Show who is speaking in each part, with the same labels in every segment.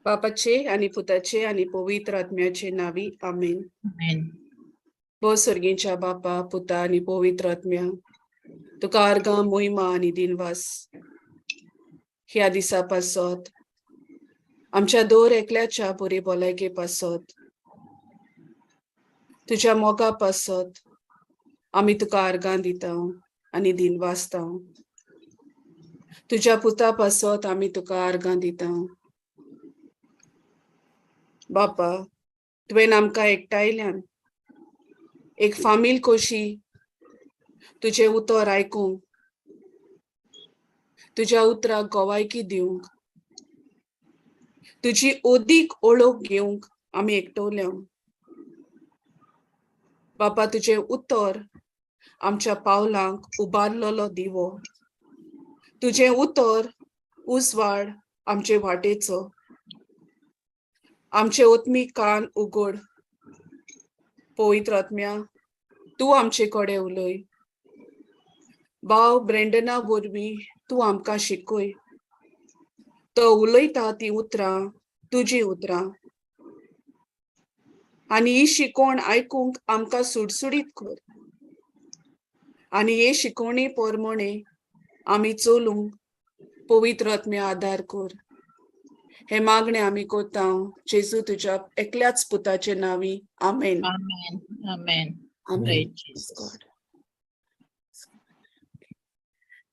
Speaker 1: बापाचे आनी पुताचे आनी पवित्र आत्म्याचे नावी आमेन.
Speaker 2: आमेन.
Speaker 1: भो सर्गींच्या बापा, पुता आनी पवित्र आत्म्या, तुका आर्गां, मोहिमा आनी दिनवास ह्या दिसा पासत, आमच्या दर एकल्याच्या बरी भलायके पासत, तुज्या मोगा पासत आमी तुका आर्गां दिता आनी दिनवासता. तुज्या पुता पासत आमी तुका आर्गां दिता. बापा, तुवें आमकां एकठांयल्यान एक फामील कशी तुजें उतर आयकूंक, तुज्या उतराक गवायकी दिवंक, तुजी ओदीक ओळख घेवंक आमी एकटवल्या. बापा, तुजें उतर आमच्या पावलांक उबारलेलो दिवो, तुजें उतर उजवाड आमचे वाटेचो. आमचे ओतमी कान उगड, पवित्र आत्म्या तूं आमचे कडेन उलय. भाव ब्रेंडना वरवीं तूं आमकां शिकय. तो उलयता ती उतरां तुजी उतरां, आनी ही शिकवण आयकूंक आमकां सुडसुडीत कर, आनी हे शिकवणी प्रमाणे आमी चलूंक पवित्र आत्म्या आदार कर. हे मागणे आमी करता जेजू तुज्या एकल्याच पुताचे नावी, आमेन.
Speaker 2: आमेन. आमेन.
Speaker 1: आमेन.
Speaker 2: Praise Jesus.
Speaker 1: God.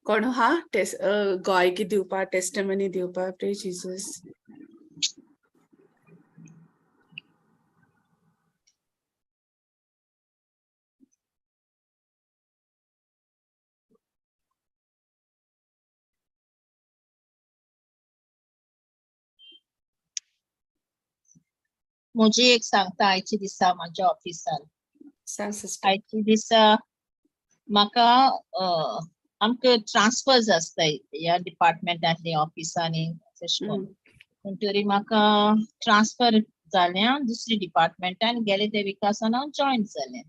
Speaker 1: कोण हा गायकी दिवपा, टेस्टमनी दिवपा? प्रेज जीसस.
Speaker 2: म्हजी एक सांगता आयच्या दिसा म्हाज्या ऑफिसान.
Speaker 1: सांग सिस्टर.
Speaker 2: आयच्या दिसा म्हाका आमकां ट्रान्सफर्स आसता ह्या डिपार्टमेंटांतली ऑफिसांनी तशें करून. म्हणटरी म्हाका ट्रान्सफर जालें दुसरी डिपार्टमेंटान गेले त्या विकासान हांव जॉयन जालें.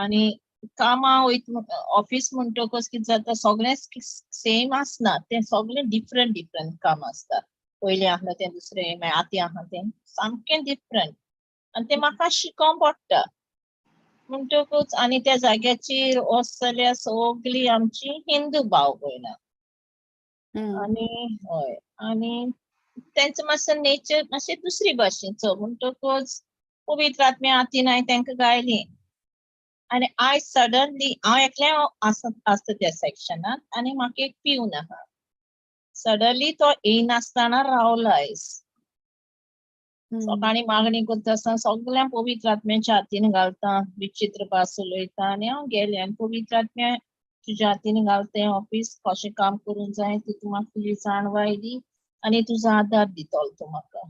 Speaker 2: आनी कामां वयता ऑफिस म्हणटकच कितें जाता, सगळेंच सेम आसना, तें सगळें डिफरंट डिफरंट काम आसता. पयलीं आसलें तें दुसरें, मागीर आतां आहा तें सामकें डिफरंट, आनी तें म्हाका शिकोवंक पडटा. म्हणटकूच आनी त्या जाग्याचेर वच जाल्यार सगळीं आमची हिंदू भाव भयणां. आनी हय, आनी तेंचो मातसो नेचर मातशें दुसरी भाशेचो. म्हणटकूच पवित्र आत्म्या हातीन हांवें तांकां गायली. आनी आयज सडनली हांव एकलें आसता त्या सेक्शनात आनी म्हाका एक पिवन आहा. सडनली तो येयनासतना रावलो आयज. सकाळीं मागणी करता आसतना सगळ्यांक पवित्र आत्म्याच्या हातीन घालता, विचित्र भास उलयता आनी हांव गेलें. आनी पवित्र आत्म्या तुज्या हातीन घालता ऑफिस कशें काम करूंक जाय ती तूं म्हाका तुजी जाणवाय दी आनी तुजो आदार दितलो तूं म्हाका.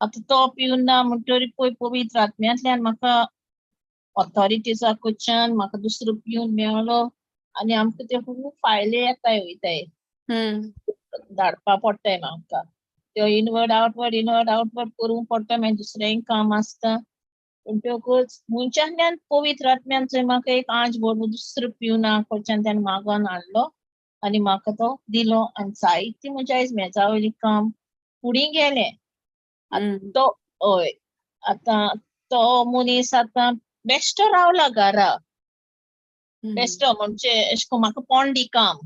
Speaker 2: आतां तो पिवन ना म्हणटरी पळय पवित्र आत्म्यांतल्यान म्हाका ऑथॉरिटीजा कडच्यान म्हाका दुसरो पिवन मेळ्ळो आनी आमकां ते खूब फायली येताय वयताय, धाडपा पडटाय म्हाका. त्यो इनवर्ड आवटवर्ड इनवर्ड आवटवर्ड करूंक पडटा, मागीर दुसरेंय काम आसता. म्हणटकूच मनशांतल्यान पवित्र आत्म्यान थंय म्हाका एक आंज भरून दुसरो पिवना कडच्यान त्यान मागोन हाडलो आनी म्हाका तो दिलो. आनी जायती म्हज्या आयज मेजा वयलें काम फुडें गेलें. तो हय, आतां तो मनीस आतां बेश्टो रावला घरा. बेश्टो म्हणजे अशें करून म्हाका पोंडी काम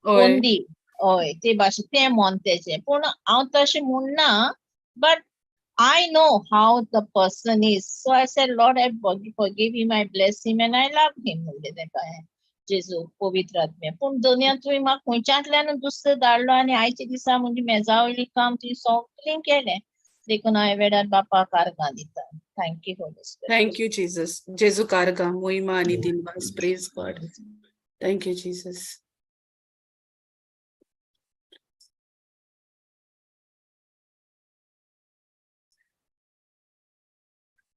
Speaker 2: पोंदी, हय ते भाशेन तें मन तेजें. पूण हांव तशें म्हणना, but I know how the person is. So I said, Lord, I forgive him, I bless him and I love him म्हणलें तेका हांवें, जेजू पवित्र आत्म्या. पूण दोनया तुवें म्हाका खंयच्यांतल्यान दुसरो धाडलो आनी आयच्या दिसा म्हणजे मेजा वयलें काम तुवें सगळें केलें. देखून हांवें वेळार बापाक आर्गां दिता. Thank you Holy Spirit.
Speaker 1: Thank you Jesus. जेजू आर्गां, मोहिमा आनी दिनवास. Praise God. Thank you Jesus.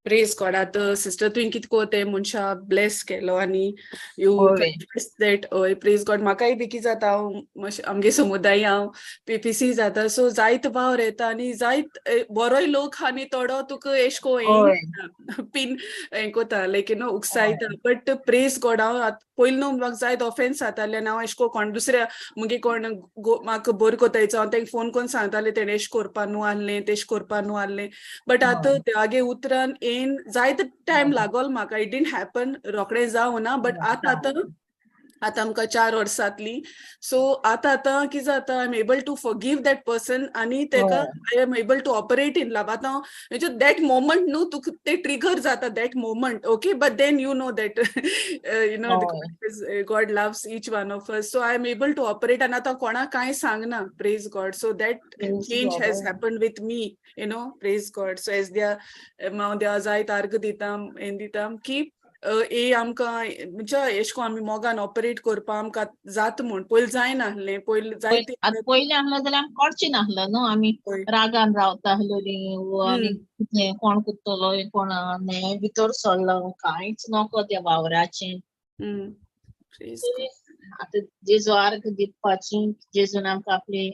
Speaker 1: प्रेज गॉड. आतां सिस्टर तुवें कितें कोर तें मनशा ब्लेस केलो आनी you confess that. हय, प्रेज गॉड. म्हाकाय बी कितें जाता, हांव मातशें आमगे समुदाय हांव पीपीसी जाता, सो जायत वावर येता आनी जायत बरोय लोक आनी थोडो तुका एश को पिन हें कोता, लायक you know उकसायता. बट प्रेज गॉड, हांव आतां पयलीं न्हू म्हाका जायत ऑफेन्स जातालें आनी हांव एश को कोण दुसऱ्या मुगे कोण म्हाका बरें कोतायचो हांव तांकां फोन करून सांगतालें तेणें एशें कोरपा न्हू आहलें, तेशें कोरपा न्हू आहलें. बट आतां देवागे उतरान येन जायत टायम लागोल म्हाका, it didn't happen रोखडें जावं ना, बट आतां आतां आतां आमकां 4 वर्सां जातलीं, सो आतां आतां कितें जाता, I am able to forgive that person आनी तेका I am able to operate in love. आतां म्हणजे that moment न्हू तुका ते ट्रिगर जाता that moment, okay, but then you know that you know God loves each one of us, so I am able to operate आनी आतां कोणाक कांय सांगना. Praise God. So that change has happened with me, you know, praise God. So as द्या हांव देवा जायत आर्ग दिता, हें दिता की ए आमकां म्हणजे एश कोन आमी मोगान ऑपरेट करपा आमकां जाता म्हूण. पयलीं जायनासलें, पयलीं जायते
Speaker 2: पयलीं आहलें जाल्यार आमकां कळचें नासलें न्हू, आमी रागान रावता आहलोलीं आनी कितें कोण कुत्तलो कोण भितर सरलो कांयच नको त्या वावराचें. आतां जेजू आर्ग दिवपाची, जेजून आमकां आपली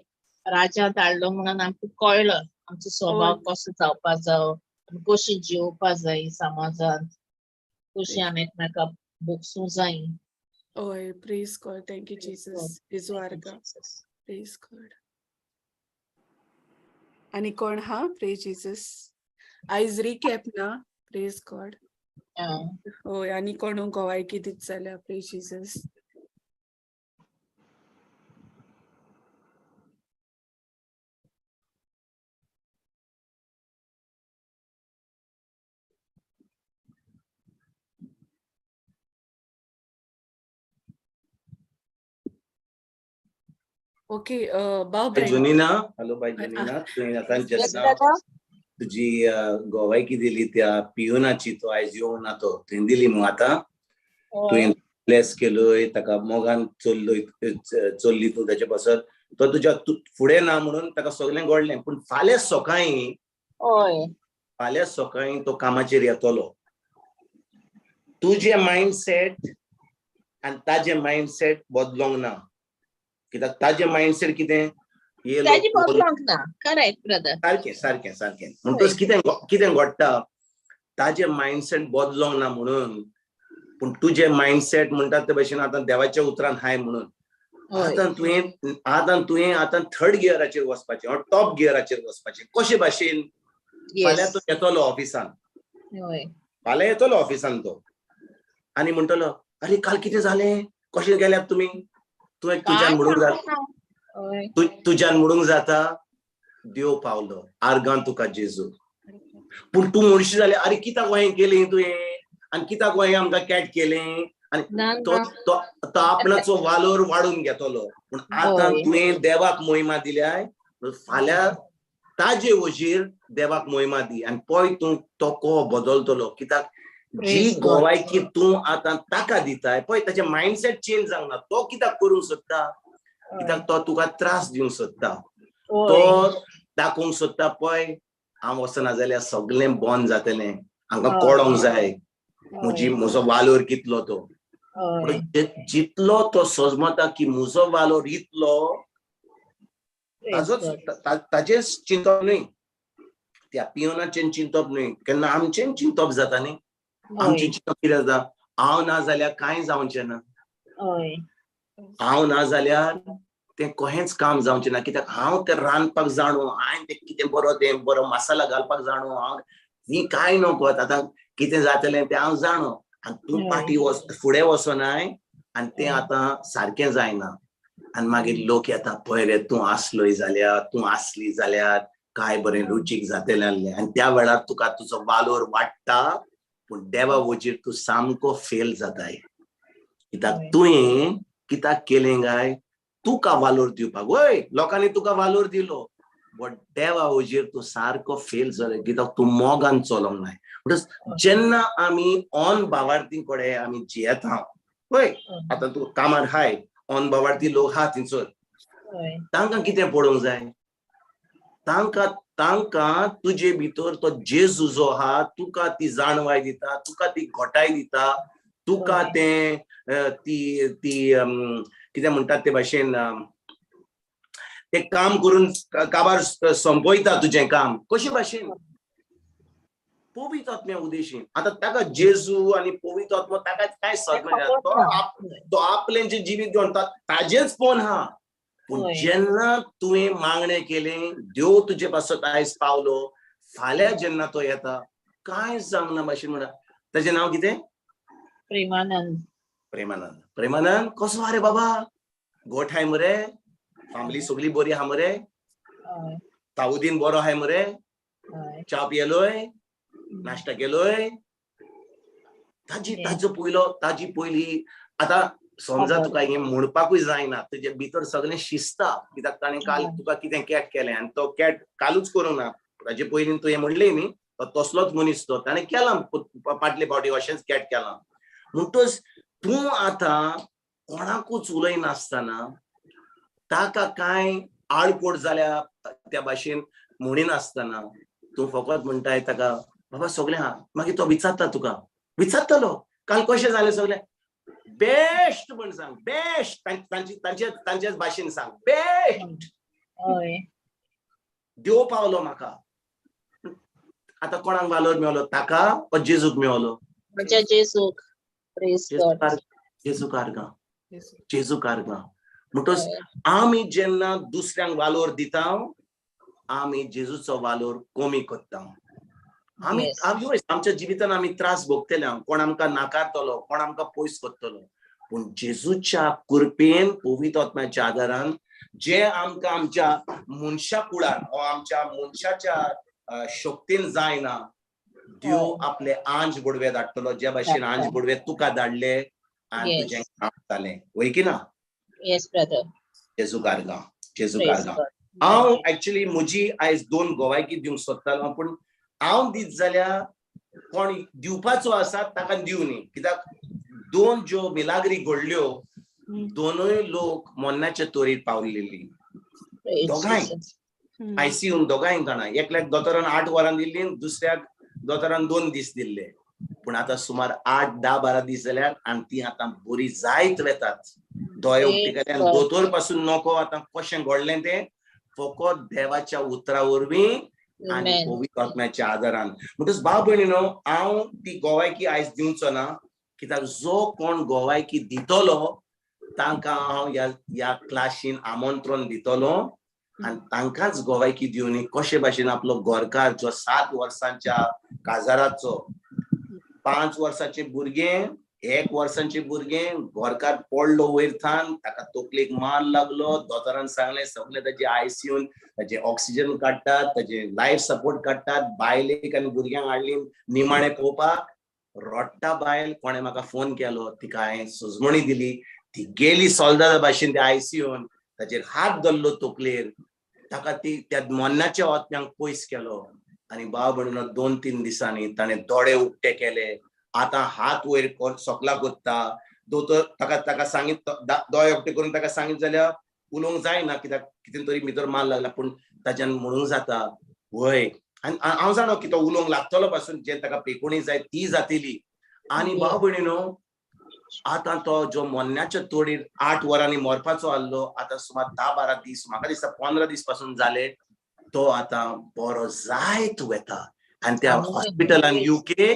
Speaker 2: राजा धाडलो म्हणून आमकां कळ्ळो आमचो स्वभाव कसो जावपा जावो, कशी जिवपा जाय समाजांत, कशी आमी एकमेकाक भोगसूं जाय.
Speaker 1: हय, praise God. Thank you Jesus. जेजू आर्गां. Praise God. आनी कोण हा? Praise Jesus. आयज रिकॅप ना, प्रेज गॉड. हय, आनी कोण गोवायकी दित जाल्यार प्रेज जीसस. ओके, बाब
Speaker 3: जुनीना, हॅलो बाय जुनीना, तुवें आतां जस्ट तुजी गोवायकी दिली त्या पियुनाची, तो आयज येवंक ना, तो तुवें दिली न्हू. आतां तुवें ब्लेस केलोय, ताका मोगान चल्लोय, चल्ली तूं ताचे पासत, तो तुज्या फुडें ना म्हणून ताका सगळें घडलें. पूण फाल्यां सकाळीं, फाल्यां सकाळीं तो कामाचेर येतलो. तुजें मायंडसेट आनी ताजें मायंडसेट बदलोंक ना, कित्याक ताजें मायंडसेट कितें सारकें सारकें सारकें. म्हणटकच कितें कितें घडटा, ताजें मायंडसेट बदलोंक ना म्हणून, पूण तुजें मायंडसेट म्हणटात ते भशेन आतां देवाच्या उतरान हाय म्हणून आतां तुवें आतां थर्ड गियराचेर वचपाचें, टॉप गियराचेर वचपाचें. कशे भाशेन फाल्यां तो येतलो ऑफिसान, फाल्यां येतलो ऑफिसान तो आनी म्हणटलो, अरे काल कितें जालें, कशें गेल्यात तुमी, तुवें तुज्यान म्हणूंक जाता, तुज्यान म्हणूंक जाता देव पावलो आर्गान तुका जेजू. पूण तूं म्हणशी जाल्यार, अरे कित्याक गोंय केलें तुवें आनी कित्याक गोंय आमकां कॅट केलें, आनी तो तो आपणाचो वालोर वाडून घेतलो. पूण आतां तुवें देवाक मोहिमा दिल्याय, फाल्यां ताजे वजीर देवाक मोहिमा दी आनी पळय तूं तो को बदलतलो. कित्याक जी गोवायकी तूं आतां ताका दिताय, पळय ताचें मायंडसेट चेंज जावंक ना. तो कित्याक करूंक सोदता, कित्याक तो तुका त्रास दिवंक सोदता, तो दाखोवंक सोदता पळय हांव वचना जाल्यार सगळें बंद जातलें, हांकां कळोंक जाय म्हजी म्हजो वालोर कितलो. तो जितलो तो सजमता की म्हजो वालोर इतलो, ताजोच ताजेच चिंतप न्हय, त्या पियोनाचें चिंतप न्हय, केन्ना आमचें चिंतप जाता न्ही. आमचें चिंतप कितें जाता, हांव ना जाल्यार कांय जावचें ना, हांव ना जाल्यार तें कहेंच काम जावचें ना, कित्याक हांव तें रांदपाक जाणो, हांवें तें कितें बरो तें बरो मसाला घालपाक जाणो, हांव ही कांय नको, आतां कितें जातलें तें हांव जाणो. आनी तूं फाटीं वच, फुडें वचनाय आनी तें आतां सारकें जायना. आनी मागीर लोक येता, पळय रे तूं आसलोय जाल्यार, तूं आसली जाल्यार काय बरें रुचीक जातलें आहलें. आनी त्या वेळार तुका तुजो वालोर वाडटा, पूण देवा वजीर तूं सामको फेल जाताय. कित्याक तुवें कित्याक केलें काय, तुका वालोर दिवपाक, वय लोकांनी तुका वालोर दिलो, बट देवा वजीर तूं सारको फेल जालो, कित्याक तूं मोगान चलोंक नाय. म्हणटच जेन्ना आमी ऑन बावार्थी कडेन आमी जियेता, वय आतां तूं कामार हाय, ऑन बावार्थी लोक हा थंयसर, तांकां कितें पळोवंक जाय, तांकां तांकां तुजे भितर तो जेजू जो आहा तुका ती जाणवाय दिता, तुका ती घटाय दिता, तुका तें ती ती कितें म्हणटात ते भाशेन ते काम करून काबार सोंपयता तुजें काम. कशे भाशेन पवित्र आत्म्या उदेशीन. आतां ताका जेजू आनी पवित्र आत्मो ताका कांय समजना, तो आपलें जें जिवीत घेवन ताजेंच पोन आहा. पूण जेन्ना तुवें मागणें केलें, देव तुजे पासत आयज पावलो, फाल्यां जेन्ना तो येता कांय सांगना भाशेन म्हणा. ताजें नांव कितें?
Speaker 2: प्रेमानंद.
Speaker 3: प्रेमानंद. प्रेमानंद कसो आहा रे बाबा? गोठ हाय मरे? फॅमिली सगळी बरी आहा मरे? ताऊदीन बरो आहाय मरे? च्या पियेलोय? नाश्ता केलोय? ताजी ताजो पयलो ताजी पयली. आतां समजा तुका हें म्हणपाकूय जायना, तुजे भितर सगळें शिजता, कित्याक ताणें काल तुका कितें कॅट केलें आनी तो कॅट कालूच करूंक ना, ताजे पयलीं तुवें म्हणलें न्ही, तो तसलोच मनीस तो, ताणें केलां फाटले फावटी अशेंच कॅट केलां. म्हणटच तूं आतां कोणाकूच उलयनासतना, ताका कांय आळकोट जाल्या त्या भाशेन म्हणिनासतना तूं फकत म्हणटाय ताका, बाबा सगळें आहा. मागीर तो विचारता तुका, विचारतलो काल कशें जालें सगळें, बेस्ट म्हण सांग, बेस्ट तांचे तांचेच भाशेन सांग, बेस्ट देव पावलो म्हाका. आतां कोणाक वालोर मेवलो? ताका ओ जेजूक मेवलो?
Speaker 2: जेजूक.
Speaker 3: जेजूक आर्गां, जेजूक आर्गां. म्हणटच आमी जेन्ना दुसऱ्यांक वालोर दिता, आमी जेजूचो वालोर कमी करता. आमी आमच्या जिवितान आमी त्रास भोगतले, कोण आमकां नाकारतलो, कोण आमकां पयस करतलो, पूण जेजूच्या कृपेन पवित्र आत्म्याच्या आदारान जे आमकां आमच्या मनशा कुळान वा आमच्या मनशाच्या शक्तीन जायना, देव आपले आंज बुडवे धाडटलो. ज्या भाशेन आंज बुडवे तुका धाडले आनी तुजें काम जालें. वय की ना? जेजू आर्गां, जेजू आर्गां. हांव एक्चुअली म्हजी आयज दोन गोवायकी दिवंक सोदतालो, पूण हांव दीत जाल्यार कोण दिवपाचो आसा ताका दिवनी, कित्याक दोन ज्यो मिलाग्री घडल्यो, दोनूय लोक मोन्नाचे तोरीर पावलेली, दोगांय आयसीयून, दोगांय जाणां. एकल्याक दोतोरान 8 वरां दिल्ली, दुसऱ्याक दोतोरान 2 दीस दिल्ले. पूण आतां सुमार 8, 10, 12 दीस जाल्यार आनी ती आतां बरी जायत वेतात. दोळे उक्ते केले आनी दोतोर पासून नको आतां कशें घडलें तें फकत देवाच्या उतरा वरवीं आनी पवित्र आत्म्याच्या आदारान. म्हणटच भाव भयणीनो, हांव ती गोवायकी आयज दिवचो ना, कित्याक जो कोण गोवायकी दितलो तांकां हांव ह्या क्लासीन आमंत्रण दितलो आनी तांकांच गोवायकी दिवनी कशे भाशेन आपलो गोरकार जो 7 वर्सांच्या काजाराचो, 5 वर्साचे भुरगें, 1 वर्सांचे भुरगें, गोरकार पडलो वयर थान, ताका तकलेक मार लागलो, दोतोरान सांगलें सगळें ताजे आयसीयून ताजे ऑक्सिजन काडटात, ताजे लायफ सपोर्ट काडटात, बायलेक आनी भुरग्यांक हाडली निमाणें पळोवपाक. रडटा बायल, कोणें म्हाका फोन केलो, तिका हांवें सुजमणी दिली, ती गेली सोल्दादा भाशेन त्या आयसीयून, ताचेर हात धरलो तकलेर, ताका ती त्या मन्नाच्या आत्म्यांक पयस केलो. आनी भाव भयणीनो, 2-3 दिसांनी ताणें दोळे उक्ते केले, आतां हात वयर सोकला कोत्ता. दोतोर ताका ताका सांगीत, दोळे उक्ते करून ताका सांगीत जाल्यार उलोवंक जायना, कित्याक कितें तरी भितर मार लागला, पूण ताच्यान म्हणूंक जाता वय. आनी हांव जाणो की तो उलोवंक लागतलो पासून जे ताका पेकोणी जाय ती जातली. आनी भाव भयणीनो, आतां तो जो मोन्न्याच्या तोडीर 8 वरांनी मरपाचो आहलो, आतां सुमार 10-12 दीस, म्हाका दिसता 15 दीस पासून जाले, तो आतां बरो जायत वता. आनी त्या हॉस्पिटलान युके,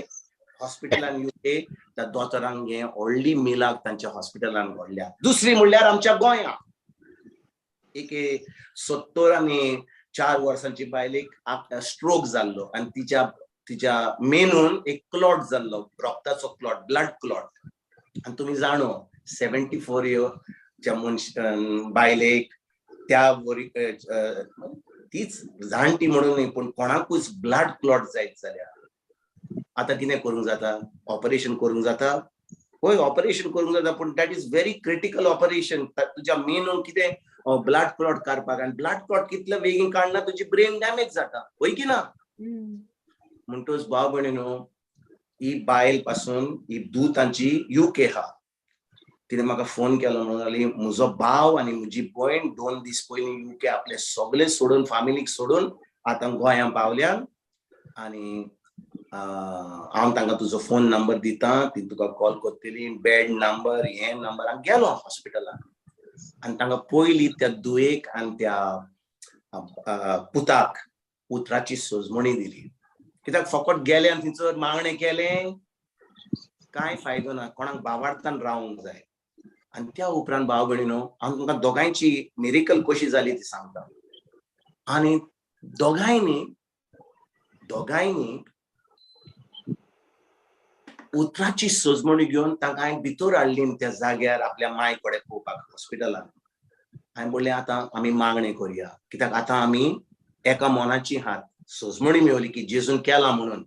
Speaker 3: हॉस्पिटलान युके त्या दोतोरांक हें व्हडली मिलाक तांच्या हॉस्पिटलान घडल्या. दुसरी म्हणल्यार आमच्या गोंया एक 74 वर्सांची बायलेक स्ट्रोक जाल्लो आनी तिच्या तिच्या मेनून एक क्लॉट जाल्लो, रक्ताचो क्लॉट, ब्लड क्लॉट. आनी तुमी जाणो 74 इयर मनश बायलेक त्या वरी तीच जाणटी म्हणून न्ही, पूण कोणाकूच ब्लड क्लॉट जायत जाल्यार आतां कितें करूंक जाता? ऑपरेशन करूंक जाता? हय, ऑपरेशन करूंक जाता, पूण that is very critical operation. तुज्या मेनून कितें ब्लड क्लॉट काडपाक, आनी ब्लड क्लॉट कितले बेगीन काडना तुजी ब्रेन डॅमेज जाता, हय की ना? म्हणटच भाव भयणीनो, ही बायल पासून ही धूव तांची युके आहा. तिणें म्हाका फोन केलो, म्हणून लागली म्हजो भाव आनी म्हजी भयण 2 दीस पयलीं युके आपले सगळे सोडून, फामिलीक सोडून आतां गोंयां पावल्यान आनी हांव तांकां तुजो फोन नंबर दिता, ती तुका कॉल करतली, बेड नंबर हे नंबर. हांव गेलो हॉस्पिटलान आनी तांकां पयली त्या दुयेक आनी त्या पुताक उतराची सजमणी दिली. कित्याक फकत गेले आनी थंयसर मागणें केलें कांय फायदो ना, कोणाक बाबार्थान रावंक जाय. आनी त्या उपरांत भाव भयणीनो हांव तुमकां दोगांयची मिरिकल कशी जाली ती सांगता. आनी दोगांयनी दोगांयनी उतराची सजमणी घेवन तांकां हांवें भितर हाडली त्या जाग्यार आपल्या माय कडेन पळोवपाक हॉस्पिटलान. हांवें म्हणलें आतां आमी मागणें करुया, कित्याक आतां आमी एका मनाची हात सजमणी मेवली की जेजून केला म्हणून,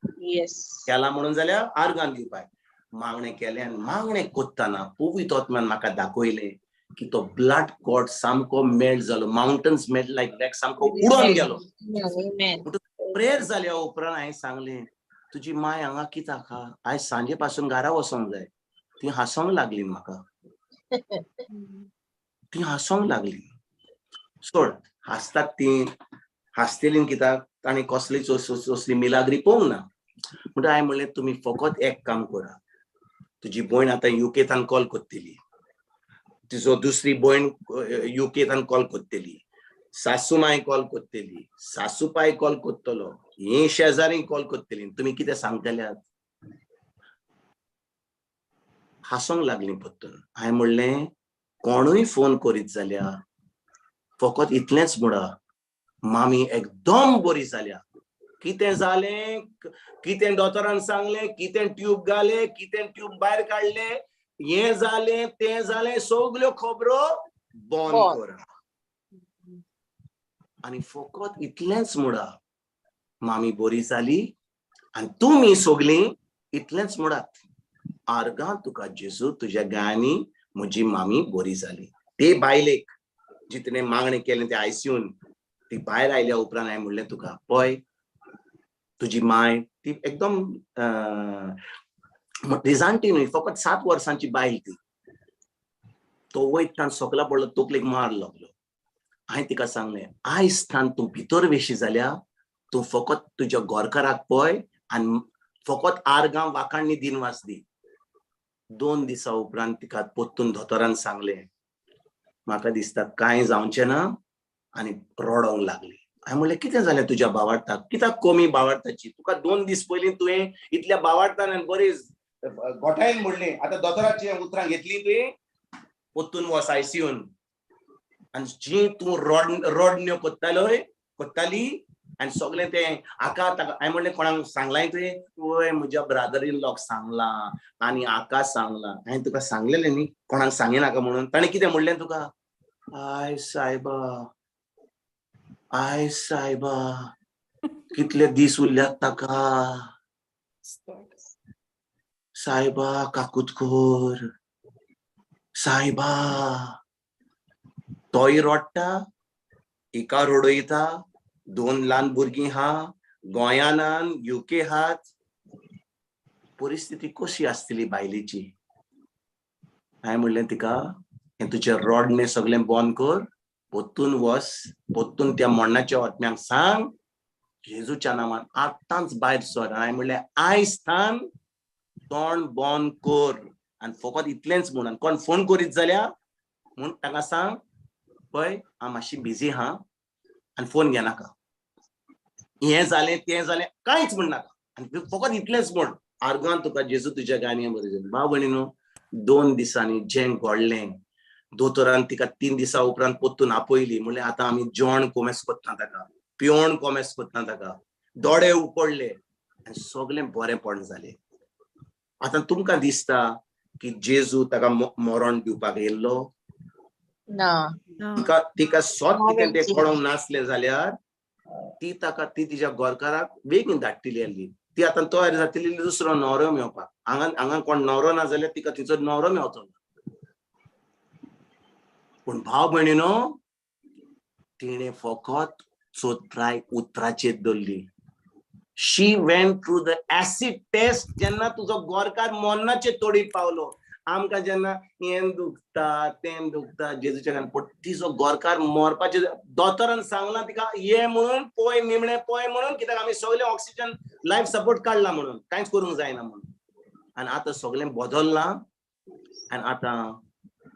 Speaker 3: केला म्हणून जाल्यार आर्गान दिवपाक मागणें केलें. आनी मागणें करतना पवित्र आत्म्यान म्हाका दाखयलें की तो ब्लड कॉट सामको मेल्ट जालो, माउंटन्स मेल्ट लायक वॅक्स, सामको उडोन गेलो. प्रेयर जाल्या उपरांत हांवें सांगलें तुजी माय हांगा कित्याक आहा, आयज सांजे पासून घरा वचोंक जाय. ती हांसोंक लागली म्हाका, ती हांसोंक लागली. सोड हांसतात ती हांसतली कित्याक तांणी कसलीच असली मिलाग्री पळोवंक ना. म्हणटा हांवें म्हणलें तुमी फकत एक काम करा, तुजी भयण आतां युकेतान कॉल करतली, तुजो दुसरी भयण युकेतान कॉल करतली, सासू माय कॉल करतली, सासू पाय कॉल करतलो, ही शेजारी कॉल करतली, तुमी कितें सांगतल्यात. हांसोंक लागली परतून. हांवें म्हणलें कोणूय फोन करीत जाल्यार फकत इतलेंच म्हणा मामी एकदम बरी जाल्या, कितें जालें, कितें दोतोरान सांगलें, कितें ट्यूब घाले, कितें ट्यूब भायर काडले, हें जालें तें जालें, सगल्यो खबरो बंद करा आनी फकत इतलेंच म्हणा मामी बरी जाली आनी तुमी सगलीं इतलेंच म्हणात आर्गां तुका जेजू तुज्या गायांनी म्हजी मामी बरी जाली. ते बायलेक जी तिणें मागणें केलें ते आयसीयून ती भायर आयल्या उपरांत हांवें म्हणलें तुका पळय तुजी माय ती एकदम रिजाणटी न्हय, फकत 7 वर्सांची बायल ती. तो वयतान सकला पडलो, तकलेक मार लागलो. हांवें तिका सांगलें आयज थान तूं भितर वेशी जाल्या तूं फकत तुज्या गोरकाराक पळय आनी फकत आर्गां वाखाणणी दिनवास दी. 2 दिसां उपरांत तिका परतून दोतोरान सांगलें म्हाका दिसता कांय जावचें ना आनी रडोंक लागली. हांवें म्हणलें कितें जालें तुज्या बावार्थाक, कित्याक कमी बावार्थाची, तुका 2 दीस पयलीं तुवें इतल्या बावार्थान आनी बरी गोठायन म्हणलें, आतां दोतोराची उतरां घेतली तुवें, परतून वच आयसीयून आनी जी तूं रडण्यो करताली आनी सगळें तें आका ताका. हांवें म्हणलें कोणाक सांगलां तुवें, वय म्हज्या ब्रादर इन लॉक सांगलां आनी आका सांगलां. हांवें तुका सांगलेलें न्ही कोणाक सांगिनाका म्हणून, ताणें कितें म्हणलें तुका, I सायबा I सायबा कितले दीस उरल्यात ताका, सायबा काकूत कर सायबा. तोय रडटा, हिका रडयता, 2 ल्हान भुरगीं हा, गोंयान युके हात. परिस्थिती कशी आसतली बायलेची. हांवें म्हणलें तिका हें तुजें रडणें सगळें बंद कर, परतून वच, परतून त्या मरणाच्या आत्म्यांक सांग जेजूच्या नांवान आतांच भायर सर. हांवें म्हणलें आयज थान तोंड बंद कर आनी फकत इतलेंच म्हणून कोण फोन करीत जाल्यार म्हूण ताका सांग पळय हांव मातशी बिजी हा आनी फोन घेनाका, हें जालें तें जालें कांयच म्हणनाका आनी फकत इतलेंच म्हण आर्गान तुका जेजू तुज्या गायनी बरें जालें. भाव भयणीनो 2 दिसांनी जें घडलें, दोतोरान तिका 3 दिसां उपरांत परतून आपयली, म्हणलें आतां आमी जेवण कोमेस करता ताका, पिवण कोमेस करता ताका, दोळे उकडले आनी सगळें बरेंपण जालें. आतां तुमकां दिसता की जेजू ताका मरण दिवपाक येयल्लो
Speaker 2: ना,
Speaker 3: तिका सत कितें तें कळोंक नासलें जाल्यार ती ताका ती तिच्या गोरकाराक बेगीन धाडटली आसली. ती आतां तयार जातली दुसरो न्हवरो मेवपाक, हांगा हांगा कोण न्हवरो ना जाल्यार तिका तिचो न्हवरो मेवचो. पूण भाव भयणीनो तिणें फकत चोत्राय उतराचेर दवरली. She went through the acid test. जेन्ना तुजो गोरकार मरणाचे तोडीर पावलो आमकां जेन्ना हें दुखता तें दुखता जेजूच्या कारण, पूण तिजो गोरकार मरपाचे दोतोरान सांगलां तिका ये म्हणून, पळय निमणें पळय म्हणून, कित्याक आमी सगळें ऑक्सिजन लायफ सपोर्ट काडला म्हणून, कांयच करूंक जायना म्हणून. आनी आतां सगळें बदल्लां आनी आतां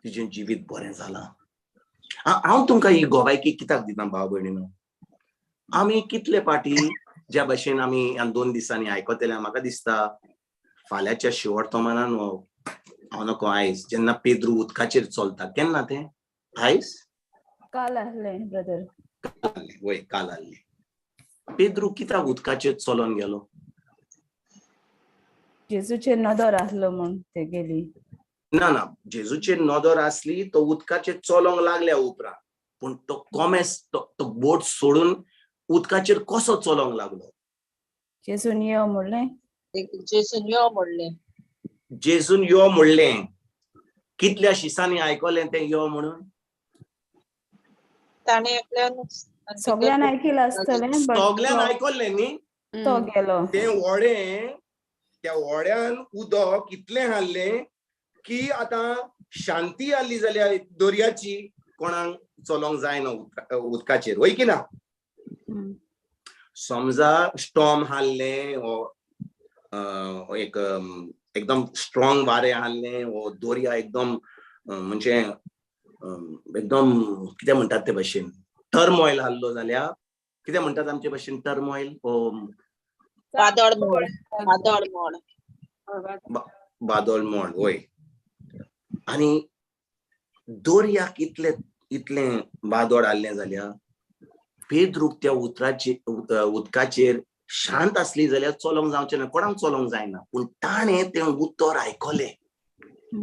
Speaker 3: तिजें जिवीत बरें जालां. हांव तुमकां ही गोवायकी कित्याक दिता भाव भयणीनो? आमी कितले पाटी ज्या भशेन आमी ह्या 2 दिसांनी आयकतले, म्हाका दिसता फाल्यांच्या शेवट तोमानान हांव नको आयज जेन्ना पेद्रू उदकाचेर चलता, केन्ना तें आयज
Speaker 4: काल आहलें ब्रदर,
Speaker 3: वय काल आहलें. पेद्रू कित्याक उदकाचेर चलोन गेलो?
Speaker 4: जेजूचेर नदर आहलो म्हूण ते गेली.
Speaker 3: ना ना, जेजूचेर नदर आसली, तो उदकाचेर चलोंक लागल्या उपरांत, पूण तो कोमेस तो बोट सोडून उदकाचेर कसो चलोंक लागलो?
Speaker 4: जेजून यो म्हणलें,
Speaker 2: जेजून यो म्हणलें,
Speaker 3: जेजून यो म्हणलें. कितल्या शिसांनी आयकलें तें यो म्हणून?
Speaker 2: ताणें एकल्यान
Speaker 4: सगळ्यान आयकिलां आसतलें,
Speaker 3: सगळ्यान आयकल्लें न्ही.
Speaker 4: तो गेलो
Speaker 3: तें व्हडें, त्या व्हड्यान उदक इतलें हाडलें की आतां शांती आसली जाल्यार दर्याची कोणाक चलोंक जायना उदकाचेर, वय की ना? समजा स्टॉर्म हाडलें वो एक एकदम स्ट्रॉंग वारें हाडलें वो दर्या एकदम म्हणजे एकदम कितें म्हणटात ते भशेन टर्मॉयल हाडलो जाल्यार कितें म्हणटात आमचे भशेन टर्मॉयल?
Speaker 2: वादळ मोड, वादळ मोड,
Speaker 3: वादळ मोड, वय. आनी दर्याक इतलें इतलें वादळ हाडलें जाल्यार पेद्रूक त्या उतराचेर उदकाचेर शांत आसली जाल्यार चलोंक जावचें ना, कोणाक चलोंक जायना. पूण ताणें तें उतर आयकलें.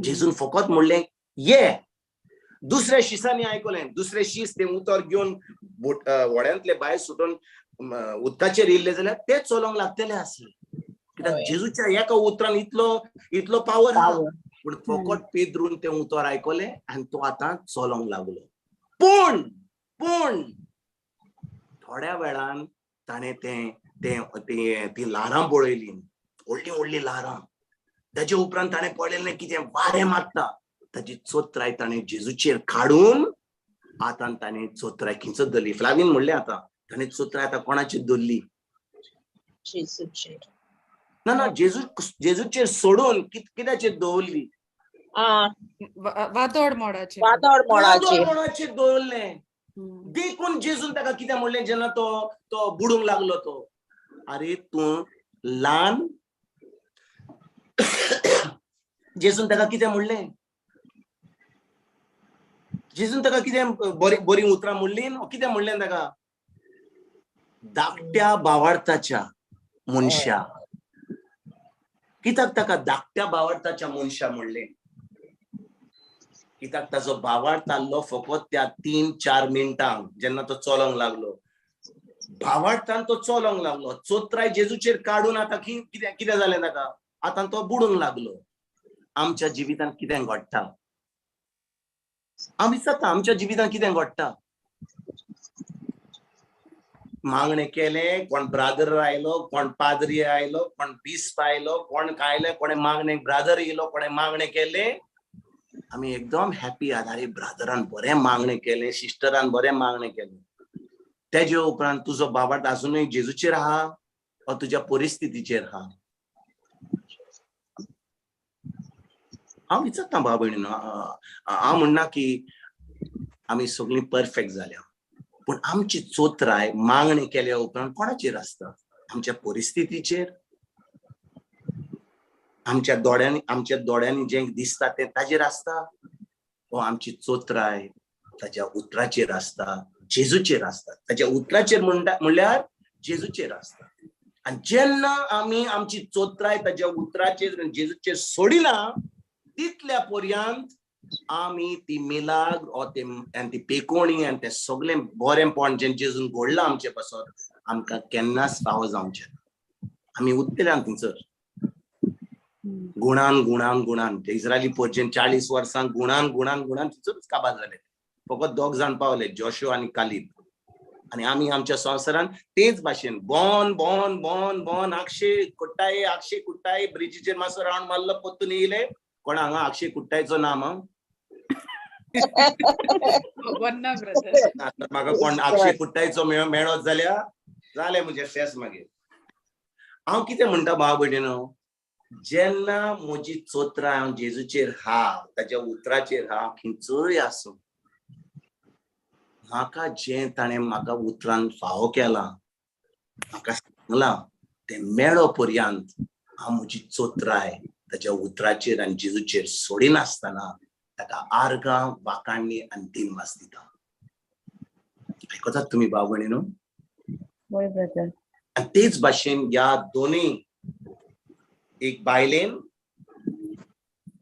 Speaker 3: जेजून फकत म्हणलें ये. दुसऱ्या शिसांनी आयकलें, दुसरे शीस तें उतर घेवन व्हड्यांतले भायर सुटून उदकाचेर येयल्ले जाल्यार ते चलोंक लागतले आसले, कित्याक जेजूच्या एका उतरान इतलो इतलो पावर आहा. पूण फकत पेद्रून तें उतर आयकलें आनी तो आतां चलोंक लागलो. पूण पूण थोड्या वेळान ताणें तें तें ती ल्हारां पळयलीं, व्हडलीं व्हडलीं ल्हारां. ताजे उपरांत ताणें पळयलें कितें वारें मारता. ताजी चोत्राय ताणें जेजूचेर काडून आतां ताणें चोत्राय खिंचत धरली. फ्लावीन म्हणलें आतां ताणें चोत्राय आतां कोणाचेर धरली?
Speaker 2: जेजूचेर.
Speaker 3: ना ना, जेजू जेजूचेर सोडून कित्याचेर दवरली?
Speaker 1: वादळ मोडाचेर,
Speaker 2: वादळ मोडाचेर,
Speaker 3: मोडाचेर दवरलें. देखून जेजून ताका कितें म्हणलें जेन्ना तो तो बुडूंक लागलो तो, अरे तूं ल्हान. जेजून ताका कितें म्हणलें? जेजून ताका कितें बरी बरी उतरां म्हणलीं? कितें म्हणलें ताका? धाकट्या भावार्थाच्या मनशा. कित्याक ताका धाकट्या भावार्थाच्या मनशा म्हणलें? कित्याक ताचो भावार्थ आसलो फकत त्या 3-4 मिनटांक जेन्ना तो चलोंक लागलो. भावार्थान तो चलोंक लागलो, चोत्राय जेजूचेर काडून आतां कितें कितें जालें ताका? आतां तो बुडूंक लागलो. आमच्या जिवितांत कितें घडटा? आमी विचारता आमच्या जिवितांत कितें घडटा? मागणें केलें, कोण ब्रादर आयलो, कोण पाद्री आयलो, कोण बिस्प आयलो, कोण कायले, कोणें मागणें ब्रादर येयलो, कोणें मागणें केलें, आमी एकदम हॅपी आहात. अरे ब्रादरान बरें मागणें केलें, सिस्टरान बरें मागणें केलें. तेजे उपरांत तुजो बाबार्थ आजुनूय जेजूचेर आहा वा तुज्या परिस्थितीचेर आहा? हांव विचारता भाव भयणीनो, हांव म्हणना की आमी सगळीं परफेक्ट जाल्या, पूण आमची चोत्राय मागणी केल्या उपरांत कोणाचेर आसता? आमच्या परिस्थितीचेर, आमच्या दोळ्यांनी, आमच्या दोळ्यांनी जें दिसता तें ताजेर आसता, वा आमची चोत्राय ताज्या उतराचेर आसता, जेजूचेर आसता. ताज्या उतराचेर म्हणल्यार जेजूचेर आसता. आनी जेन्ना आमी आमची चोत्राय ताज्या उतराचेर जेजूचेर सोडिना तितल्या पर्यंत आमी ती मिलाग्र ओ ते आनी ती पेकोणी आनी तें सगळें बरेंपण जें जेजून घडलां आमचे पासत आमकां केन्नाच फावो जावचें ना. आमी उत्तले थंयसर गुणान गुणान गुणान. ते इस्रायली पोरचेन 40 वर्सां गुणान गुणान गुणान थंयसरूच काबार जाले. फकत 2 जाण पावले, जोशो आनी कालीब. आनी आमी आमच्या संवसारान तेच भाशेन बोन बोन बोन बोन आक्षे कुट्टाये आक्षे कुट्टाये ब्रिजीचेर मातसो रावंड मारलो, परतून येयले, कोण हांगा आक्षी कुट्टायचो ना मग? म्हाका कोण आक्षी कुट्टायचो मेळत जाल्यार जालें म्हजें फेस मागीर. हांव कितें म्हणटा भाव भयणीनो, जेन्ना म्हजी चोत्रां हांव जेजूचेर हा, ताच्या उतराचेर हा, खंयचोय आसूं, म्हाका जें ताणें म्हाका उतरान फावो केलां, म्हाका सांगलां तें मेळो पर्यंत हांव म्हजी चोत्राय ताच्या उतराचेर आनी जेजूचेर सोडिनासतना ताका आर्गां, वाकाणणी आनी दिनवास दिता. आयकतात तुमी भाव भयणीनो? आनी तेच भाशेन ह्या दोनूय, एक बायलेन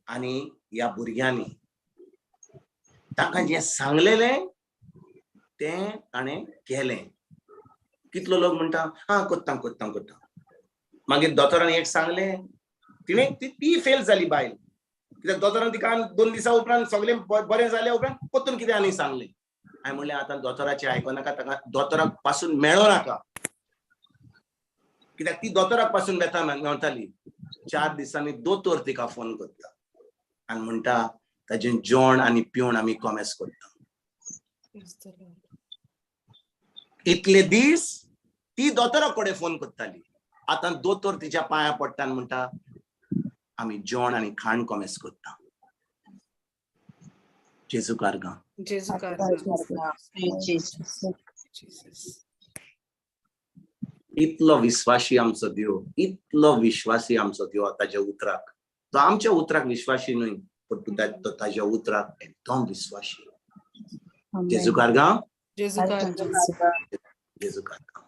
Speaker 3: आनी ह्या भुरग्यांनी तांकां जें सांगलेलें तें ताणें केलें. कितलो लोक म्हणटा हा कोत्ता कोत्ता कोत्ता, मागीर दोतोरान एक सांगलें, तिणें ती फेल जाली बायल, कित्याक दोतोरान तिका 2 दिसां उपरांत सगळें बरें जाल्या उपरांत परतून कितें आनी सांगलें. हांवें म्हणलें आतां दोतोराचें आयको नाका, ताका दोतोराक पासून मेळो नाका, कित्याक ती दोतोराक पासून वेता मेवताली. 4 दिसांनी दोतोर तिका फोन करता आनी म्हणटा ताजें जेवण आनी पिवण आमी कॉमेस करता. इतले दीस ती दोतोरा कडेन फोन करताली, आतां दोतोर तिच्या पांया पडटा आनी म्हणटा आमी जेवण आनी खाण कॉमेस करता. जेजू कारगां.
Speaker 1: जेजू कारगां.
Speaker 3: इतलो विश्वासी आमचो देव, इतलो विश्वासी आमचो देव ताज्या उतराक. तो आमच्या उतराक विश्वासी न्हय, पण तो ताज्या उतराक एकदम विश्वासी. जेजू कारगां.
Speaker 1: जेजू कारगां.
Speaker 3: जेजू कारगां.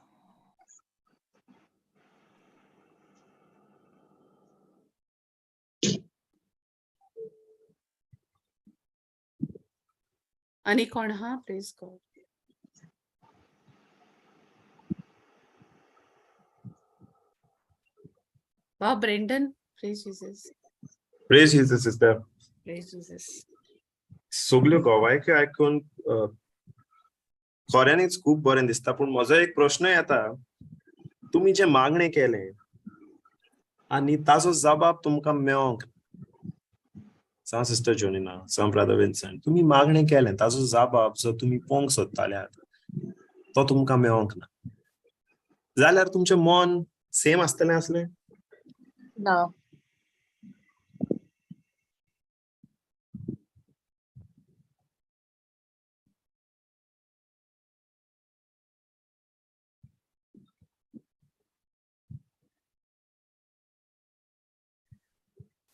Speaker 1: आनी कोण हा? प्लीज गॉड. वा Brandon, praise Jesus.
Speaker 5: Praise Jesus sister.
Speaker 1: Praise Jesus.
Speaker 5: सगल्यो गोवायक्यो आयकून खऱ्यांनीच खूब बरें दिसता, पूण म्हजो एक प्रश्न येता, तुमी जें मागणें केलें आनी ताजो जबाब तुमकां मेळोंक, जावं सिस्टर जोनिना, जावं ब्रदर विन्संट, तुमी मागणें केलें ताजो जबाब जो तुमी पळोवंक सोदताल्यात तो तुमकां मेळोंक ना जाल्यार तुमचें मन सेम आसतलें आसलें?
Speaker 2: ना.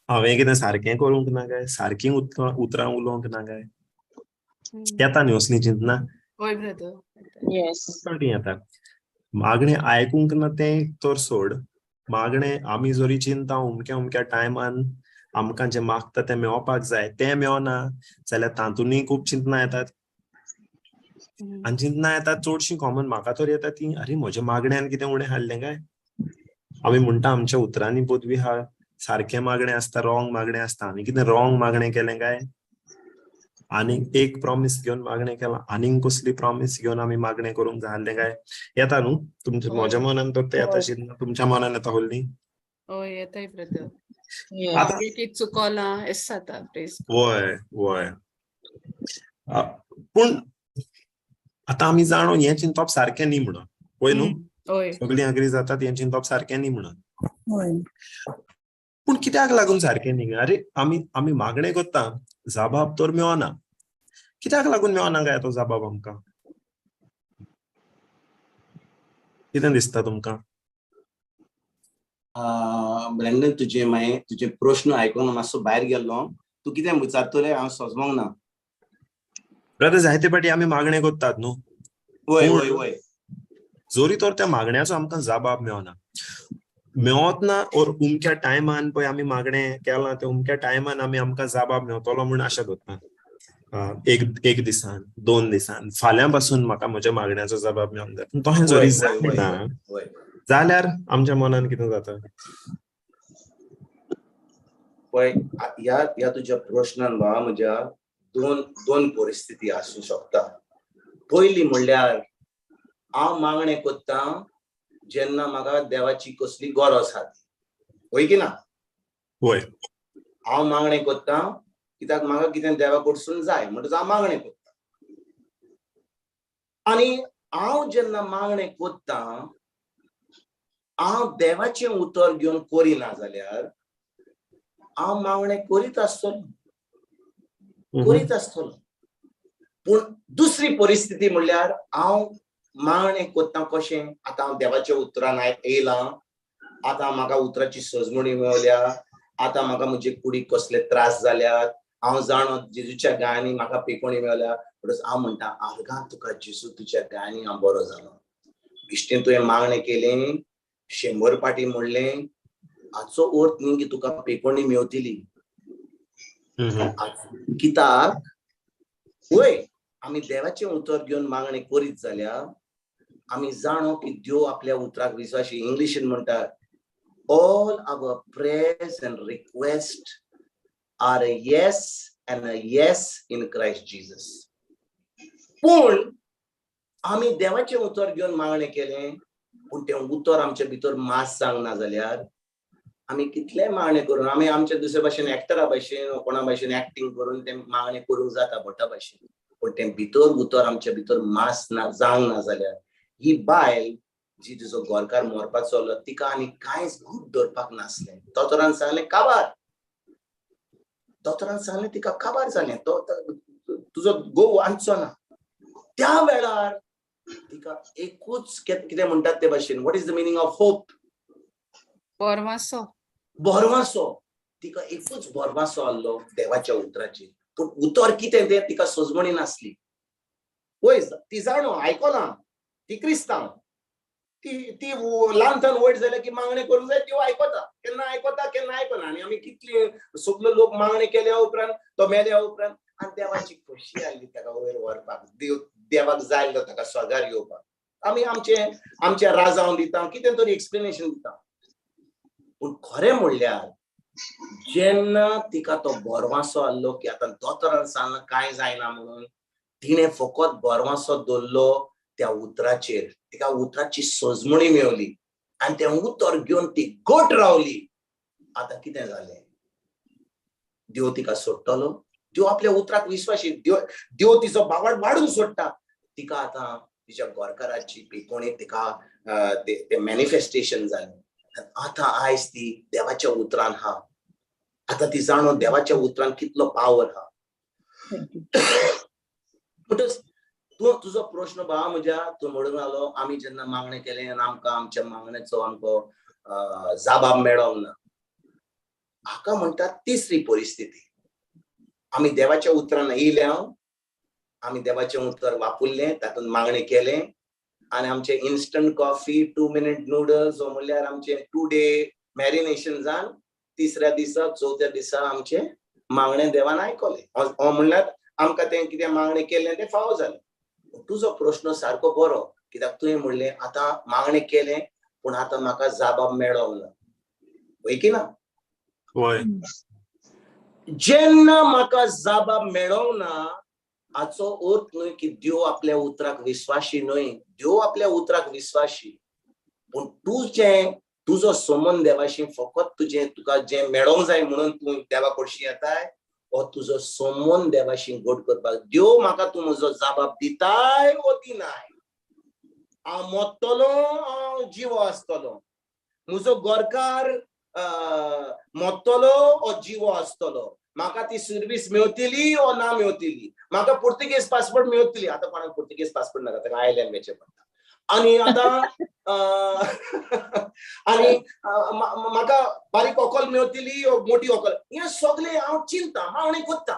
Speaker 5: हांवें कितें सारकें करूंक ना काय, सारकीं उतरां उलोवंक ना काय? येता न्ही असलीं चिंतना?
Speaker 1: हय ब्रदर.
Speaker 5: येता. मागणें आयकूंक ना तें तर सोड, मागणें आमी जरी चिंता अमक्या अमक्या टायमान आमकां जें मागता तें मेळोवपाक जाय, तें मेळना जाल्यार तातूंतय खूब चिंतना येतात. आनी चिंतना येतात चडशीं कॉमन म्हाका तर येता ती, अरे म्हज्या मागण्यान कितें उणें हाडलें काय? आमी म्हणटा आमच्या उतरांनी पदवी हा, सारकें मागणें आसता, रॉंग मागणें आसता, आमी कितें रॉंग मागणें केलें काय? आनीक एक प्रॉमीस घेवन मागणें केलां, आनीक कसली प्रॉमीस घेवन आमी मागणें करूंक जाय आसलें काय? येता न्हू तुमच्या, म्हज्या मनान तर तें येता चिंतना, तुमच्या मनान येता होल्ली?
Speaker 1: हय येताय ब्रदर. चुकोलां एस जाता.
Speaker 5: वय वय. पूण आतां आमी जाणो हें चिंतप सारकें न्ही म्हणून, वय न्हू? सगळीं अग्री जातात हें चिंतप सारकें न्ही म्हणून. पूण कित्याक लागून सारकें न्ही? अरे आमी आमी मागणें करता, जबाब तर मेळना, कित्याक लागून मेळना काय तो जबाब आमकां? कितें दिसता तुमकां?
Speaker 3: ब्रँडन, तुजे मागीर तुजे प्रश्न आयकून मातसो भायर गेल्लो, तूं कितें विचारतलें हांव समजोंक ना.
Speaker 5: ब्रदर, जायते फावटी आमी मागणें करतात न्हू,
Speaker 3: वय वय वय,
Speaker 5: जोरी तर त्या मागण्याचो आमकां जबाब मेळना, मेळत ना, ओर उमक्या टायमान पळय आमी मागणें केलां तें उमक्या टायमान आमी आमकां जबाब मेळटलो म्हूण आशा दवरता, एक दिसान, 2 दिसान, फाल्यां पासून म्हाका म्हज्या मागण्याचो जबाब मेळोंक जाय. पूण तशें जरी जायना जाल्यार आमच्या मनान कितें जाता?
Speaker 3: पळय, ह्या तुज्या प्रश्नान बाबा म्हज्या दोन परिस्थिती आसूं शकता. पयली म्हणल्यार हांव मागणें करता जेन्ना म्हाका देवाची कसली गरज आसा, वय की ना?
Speaker 5: वय.
Speaker 3: हांव मागणें करता कित्याक म्हाका कितें देवा कडसून जाय म्हणटच हांव मागणें करता. आनी हांव जेन्ना मागणें करता हांव देवाचें उतर घेवन करिना जाल्यार हांव मागणें करीत आसतलो, करीत आसतलो. पूण दुसरी परिस्थिती म्हणल्यार हांव मागणें करता कशें, आतां हांव देवाच्या उतरान येयलां, आतां म्हाका उतराची सजमणी मेवल्या, आतां म्हाका म्हजे कुडीक कसले त्रास जाल्यात, हांव जाणो जेजूच्या गायांनी म्हाका पेकोणी मेवल्या, म्हणटच हांव म्हणटा आर्गां तुका जेजू तुज्या गायांनी हांव बरो जालो. इश्टीन तुवें मागणें केलें, 100 पाटी म्हणलें, हाचो अर्थ न्ही की तुका पेकोणी मेवतली. कित्याक वय आमी देवाचें उतर घेवन मागणें करीत जाल्यार आमी जाणो की देव आपल्या उतराक विश्वासी. इंग्लिशीन म्हणटात all our prayers and request are a yes and a yes in Christ Jesus. पूण आमी देवाचें उतर घेवन मागणें केलें पूण तें उतर आमचे भितर मास जावंक ना जाल्यार आमी कितलें मागणें करून आमी आमच्या दुसरे भाशेन एक्टरा भाशेन कोणा भाशेन एक्टींग करून तें मागणें करूंक जाता भटा भाशेन, पूण तें भितर उतर आमच्या भितर मास ना जावंक ना जाल्यार ही बायल जी तिचो गोरकार मरपाचो चल्लो तिका आनी कांयच घूट दवरपाक नासलें. दोतोरान सांगलें काबार, दोतोरान सांगलें तिका काबार जालें, तो तुजो घोव वांचचो ना. त्या वेळार तिका एकूच कितें म्हणटात ते भाशेन, what is the meaning of hope?
Speaker 1: भरवासो.
Speaker 3: भरवासो. तिका एकूच भरवासो आहलो देवाच्या उतराचेर. पूण उतर कितें तें तिका सजमणी नासली. वय ती जाणो आयकलां, ती क्रिस्तांव, ती ती ल्हान वयर जाल्यार की मागणें करूंक जाय त्यो आयकता, केन्ना आयकता केन्ना आयकना. आनी आमी कितली सगलो लोक मागणें केल्या उपरांत तो मेल्या उपरांत आनी देवाची खोशी आसली ताका वयर व्हरपाक, देव देवाक जाय आसलो ताका स्वर्गार येवपाक. आमी आमचें आमचें राजांव दिता, कितें तरी एक्सप्लेनेशन दिता. पूण खरें म्हणल्यार जेन्ना तिका तो भरवासो आहलो की आतां दोतोरान सांगलां कांय जायना म्हणून, तिणें फकत भरवासो दवरलो त्या उतराचेर. तिका उतराची सजमणी मेवली आनी तें उतर घेवन ती घट रावली. आतां कितें जालें, देव तिका सोडटलो? देव आपल्या उतराक विश्वासी, देव देव तिचो बावड वाडून सोडटा. तिका आतां तिच्या गोरकाराची पिकोणी तिका ते मॅनिफेस्टेशन जालें. आतां आयज ती देवाच्या उतरान हा, आतां ती जाणो देवाच्या उतरान कितलो पावर हा. म्हणटच तूं तुजो प्रश्न भावा म्हज्या, तूं म्हणून आलो आमी जेन्ना मागणें केलें आनी आमकां आमच्या मागण्याचो आमकां जाबाब मेळोंक ना. हाका म्हणटात तिसरी परिस्थिती. आमी देवाच्या उतरान येयल्या, आमी देवाचें उतर वापरलें, तातूंत मागणें केलें आनी आमचें इन्स्टंट कॉफी, 2 मिनट नुडल्स हो म्हणल्यार आमचें 2 डे मॅरिनेशन जावन तिसऱ्या दिसा चवथ्या दिसा आमचें मागणें देवान आयकलें. हो म्हणल्यार आमकां तें कितें मागणें केलें तें फावो जालें. तुजो प्रश्न सारको बरो, कित्याक तुवें म्हणलें आतां मागणें केलें पूण आतां म्हाका जाबाब मेळोंक ना, वय की ना?
Speaker 5: वय.
Speaker 3: जेन्ना म्हाका जाबाब मेळोंक ना हाचो अर्थ न्हय की देव आपल्या उतराक विश्वासी न्हय. देव आपल्या उतराक विश्वासी, पूण तुजें तुजो संबंद देवाशी फकत तुजें तुका जें मेळोंक जाय म्हणून तूं देवा कडशी येताय, हो तुजो संबंद देवाशी घट करपाक. देव म्हाका तूं म्हजो जाबाब दिताय वो दिनाय, हांव मोत्तलो हांव जिवो आसतलो, म्हजो गोरकार मोत्तलो वो जिवो आसतलो, म्हाका ती सर्वीस मेवतली वो ना मेवतली, म्हाका पुर्तुगेज पासपोर्ट मेवतली. आतां कोणाक पुर्तुगेज पासपोर्ट नाका, ताका आयलँड वेचें पडटा. आनी आतां आनी म्हाका बारीक व्हंकल मेवतली वो मोटी व्हंकल, हें सगळें हांव चिंता मागणें करता.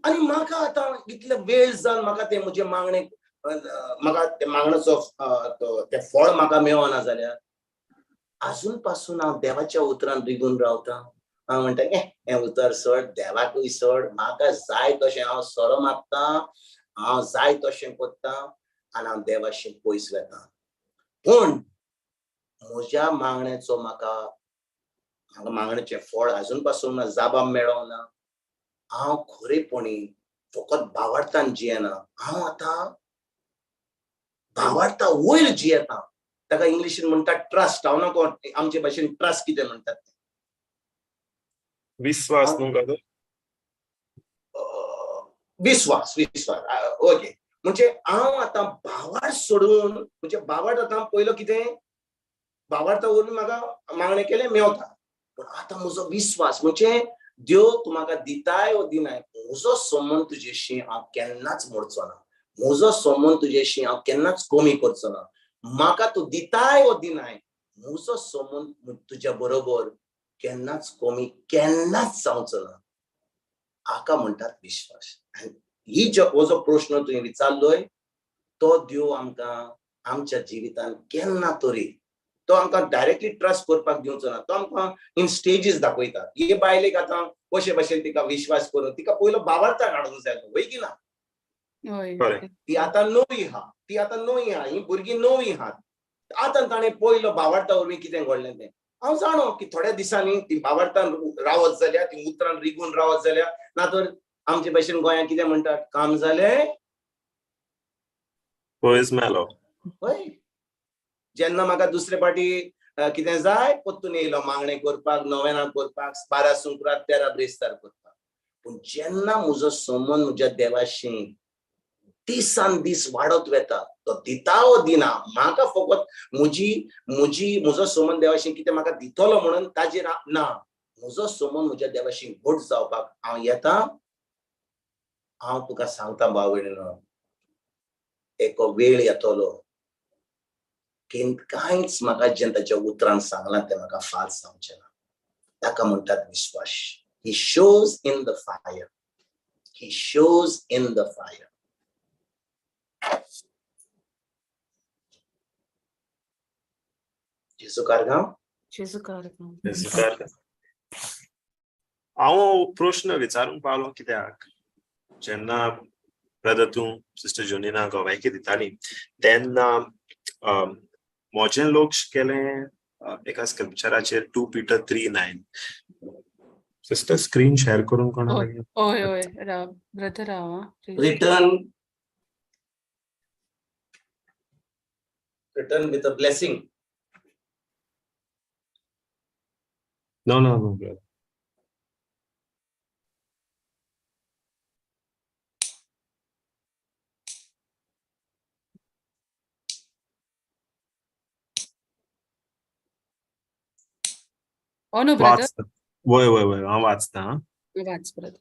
Speaker 3: आनी म्हाका आतां इतले वेळ जावन म्हाका तें म्हजें मागणें म्हाका तें मागण्याचो तें फळ म्हाका मेळना जाल्यार आजून पासून हांव देवाच्या उतरान रिगून रावता. हांव म्हणटा हें उतर सोड, देवाकूय सोड, म्हाका जाय तशें हांव सोरो मागता, हांव जाय तशें करता आनी हांव देवाशी पयस वता. पूण म्हज्या मागण्याचो म्हाका म्हाका मागण्याचें फळ आजून पासून जाबाब मेळोंक ना. हांव खरेपणी फकत भावार्थान जियेना, हांव आतां भावार्था वयर जियेता. ताका इंग्लिशीन म्हणटात ट्रस्ट. हांव नको आमचे भाशेन ट्रस्ट कितें म्हणटात तें.
Speaker 5: विस्वास न्हू ब्रदर?
Speaker 3: विस्वास विस्वास, ओके. म्हणजे हांव आतां भावार्थ सोडून, म्हणजे भावार्थ आतां पयलो कितें, भावार्थ वरवीं म्हाका मागणें केलें मेवता, पूण आतां म्हजो विस्वास म्हणजे देव तूं म्हाका दिताय वो दिनाय, म्हजो संबंद तुजेशी हांव केन्नाच मोडचो ना, म्हजो संबंद तुजेशी हांव केन्नाच कमी करचो ना, म्हाका तूं दिताय वो दिनाय, म्हजो संबंद तुज्या बरोबर केन्नाच कमी केन्नाच जावचो ना. हाका म्हणटात विश्वास. आनी ही जो जो प्रश्न तुवें विचारलोय तो देव आमकां आमच्या जिवितान केन्ना तरी तो आमकां डायरेक्टली ट्रस्ट करपाक दिवचो ना, तो आमकां इन स्टेजीस दाखयता. हे बायलेक आतां कशे भशेन तिका विश्वास करून तिका पयलो भावार्था काडूंक जाय, वय की ना? ती आतां नवी आहा, ती आतां नवी आहा, ही भुरगीं नवी आहात. आतां ताणें पयलो भावार्था वरवीं कितें घडलें तें हांव जाणो की थोड्या दिसांनी ती भावार्थान रावत जाल्यार, ती उतरान रिगून रावत जाल्यार, ना तर आमचे भशेन गोंयांत कितें म्हणटात, काम जालें
Speaker 5: पयस मेलो.
Speaker 3: हय, जेन्ना म्हाका दुसरे पाटी कितें जाय परतून येयलो मागणें करपाक, नवेनां करपाक, 12 सुंक्रांत 13 ब्रेस्तार करपाक. पूण जेन्ना म्हजो संबंद म्हज्या देवाशी दिसान दीस वाडत वेता, तो दिता वो दिना, म्हाका फकत म्हजी म्हजी म्हजो संबंद देवाशी कितें म्हाका दितलो म्हणून ताजेर ना, म्हजो संबंद म्हज्या देवाशी घट जावपाक हांव येता. हांव तुका सांगता भाव भयणीनो, एक वेळ येतलो की कांयच म्हाका जें ताच्या उतरान सांगलां तें म्हाका फाल्स जावचें ना. ताका म्हणटात विस्वास. He shows in the fire, he shows in the fire. जेजू कारगांव,
Speaker 1: जेजू कारगांव.
Speaker 5: हांव प्रश्न विचारूंक पावलो कित्याक, जेन्ना ब्रदर तूं सिस्टर जोनिना गोवायकी दिताली तेन्ना म्हजें लक्ष केलें एका स्क्रिप्चराचेर, 2 Peter 3:9. Sister screen share करूंक कोणा लागीं?
Speaker 1: हय हय brother, Rao.
Speaker 3: Return with a blessing.
Speaker 5: No, no, no, brother.
Speaker 1: Oh, no, brother.
Speaker 5: वय वय वय, हांव वाचता.
Speaker 1: वाच ब्रदर.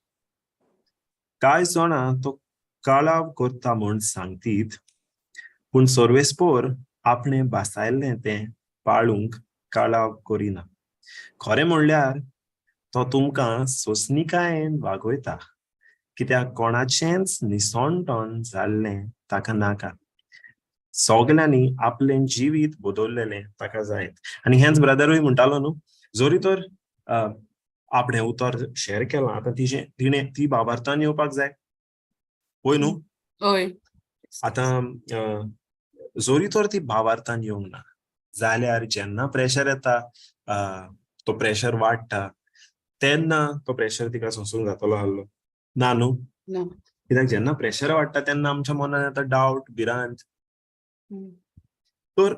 Speaker 5: कांय जाणां तो कळाव करता म्हूण सांगतीत, पूण सर्वेस्पोर आपणें भासायल्लें तें पाळूंक कळाव करिना. खरें म्हणल्यार तो तुमकां सोंसणीकायेन वागयता, कित्याक कोणाचेंच निसणटण जाल्लें ताका नाका. सगल्यांनी आपलें जिवीत बदललेलें ताका जायत. आनी हेंच ब्रदरूय म्हणटालो न्हू, जरी तर आपणें उतर शेअर केलां, आतां तिजें तिणें ती भावार्थान येवपाक जाय, पळय न्हू.
Speaker 1: हय,
Speaker 5: आतां जरी तर ती भावार्थान येवंक ना जाल्यार जेन्ना प्रेशर येता, तो प्रेशर वाडटा, तेन्ना तो प्रेशर तिका सोंसूंक जातलो आहलो ना न्हू? कित्याक जेन्ना प्रेशर वाडटा तेन्ना आमच्या मनान येता डावट, भिरांत. तर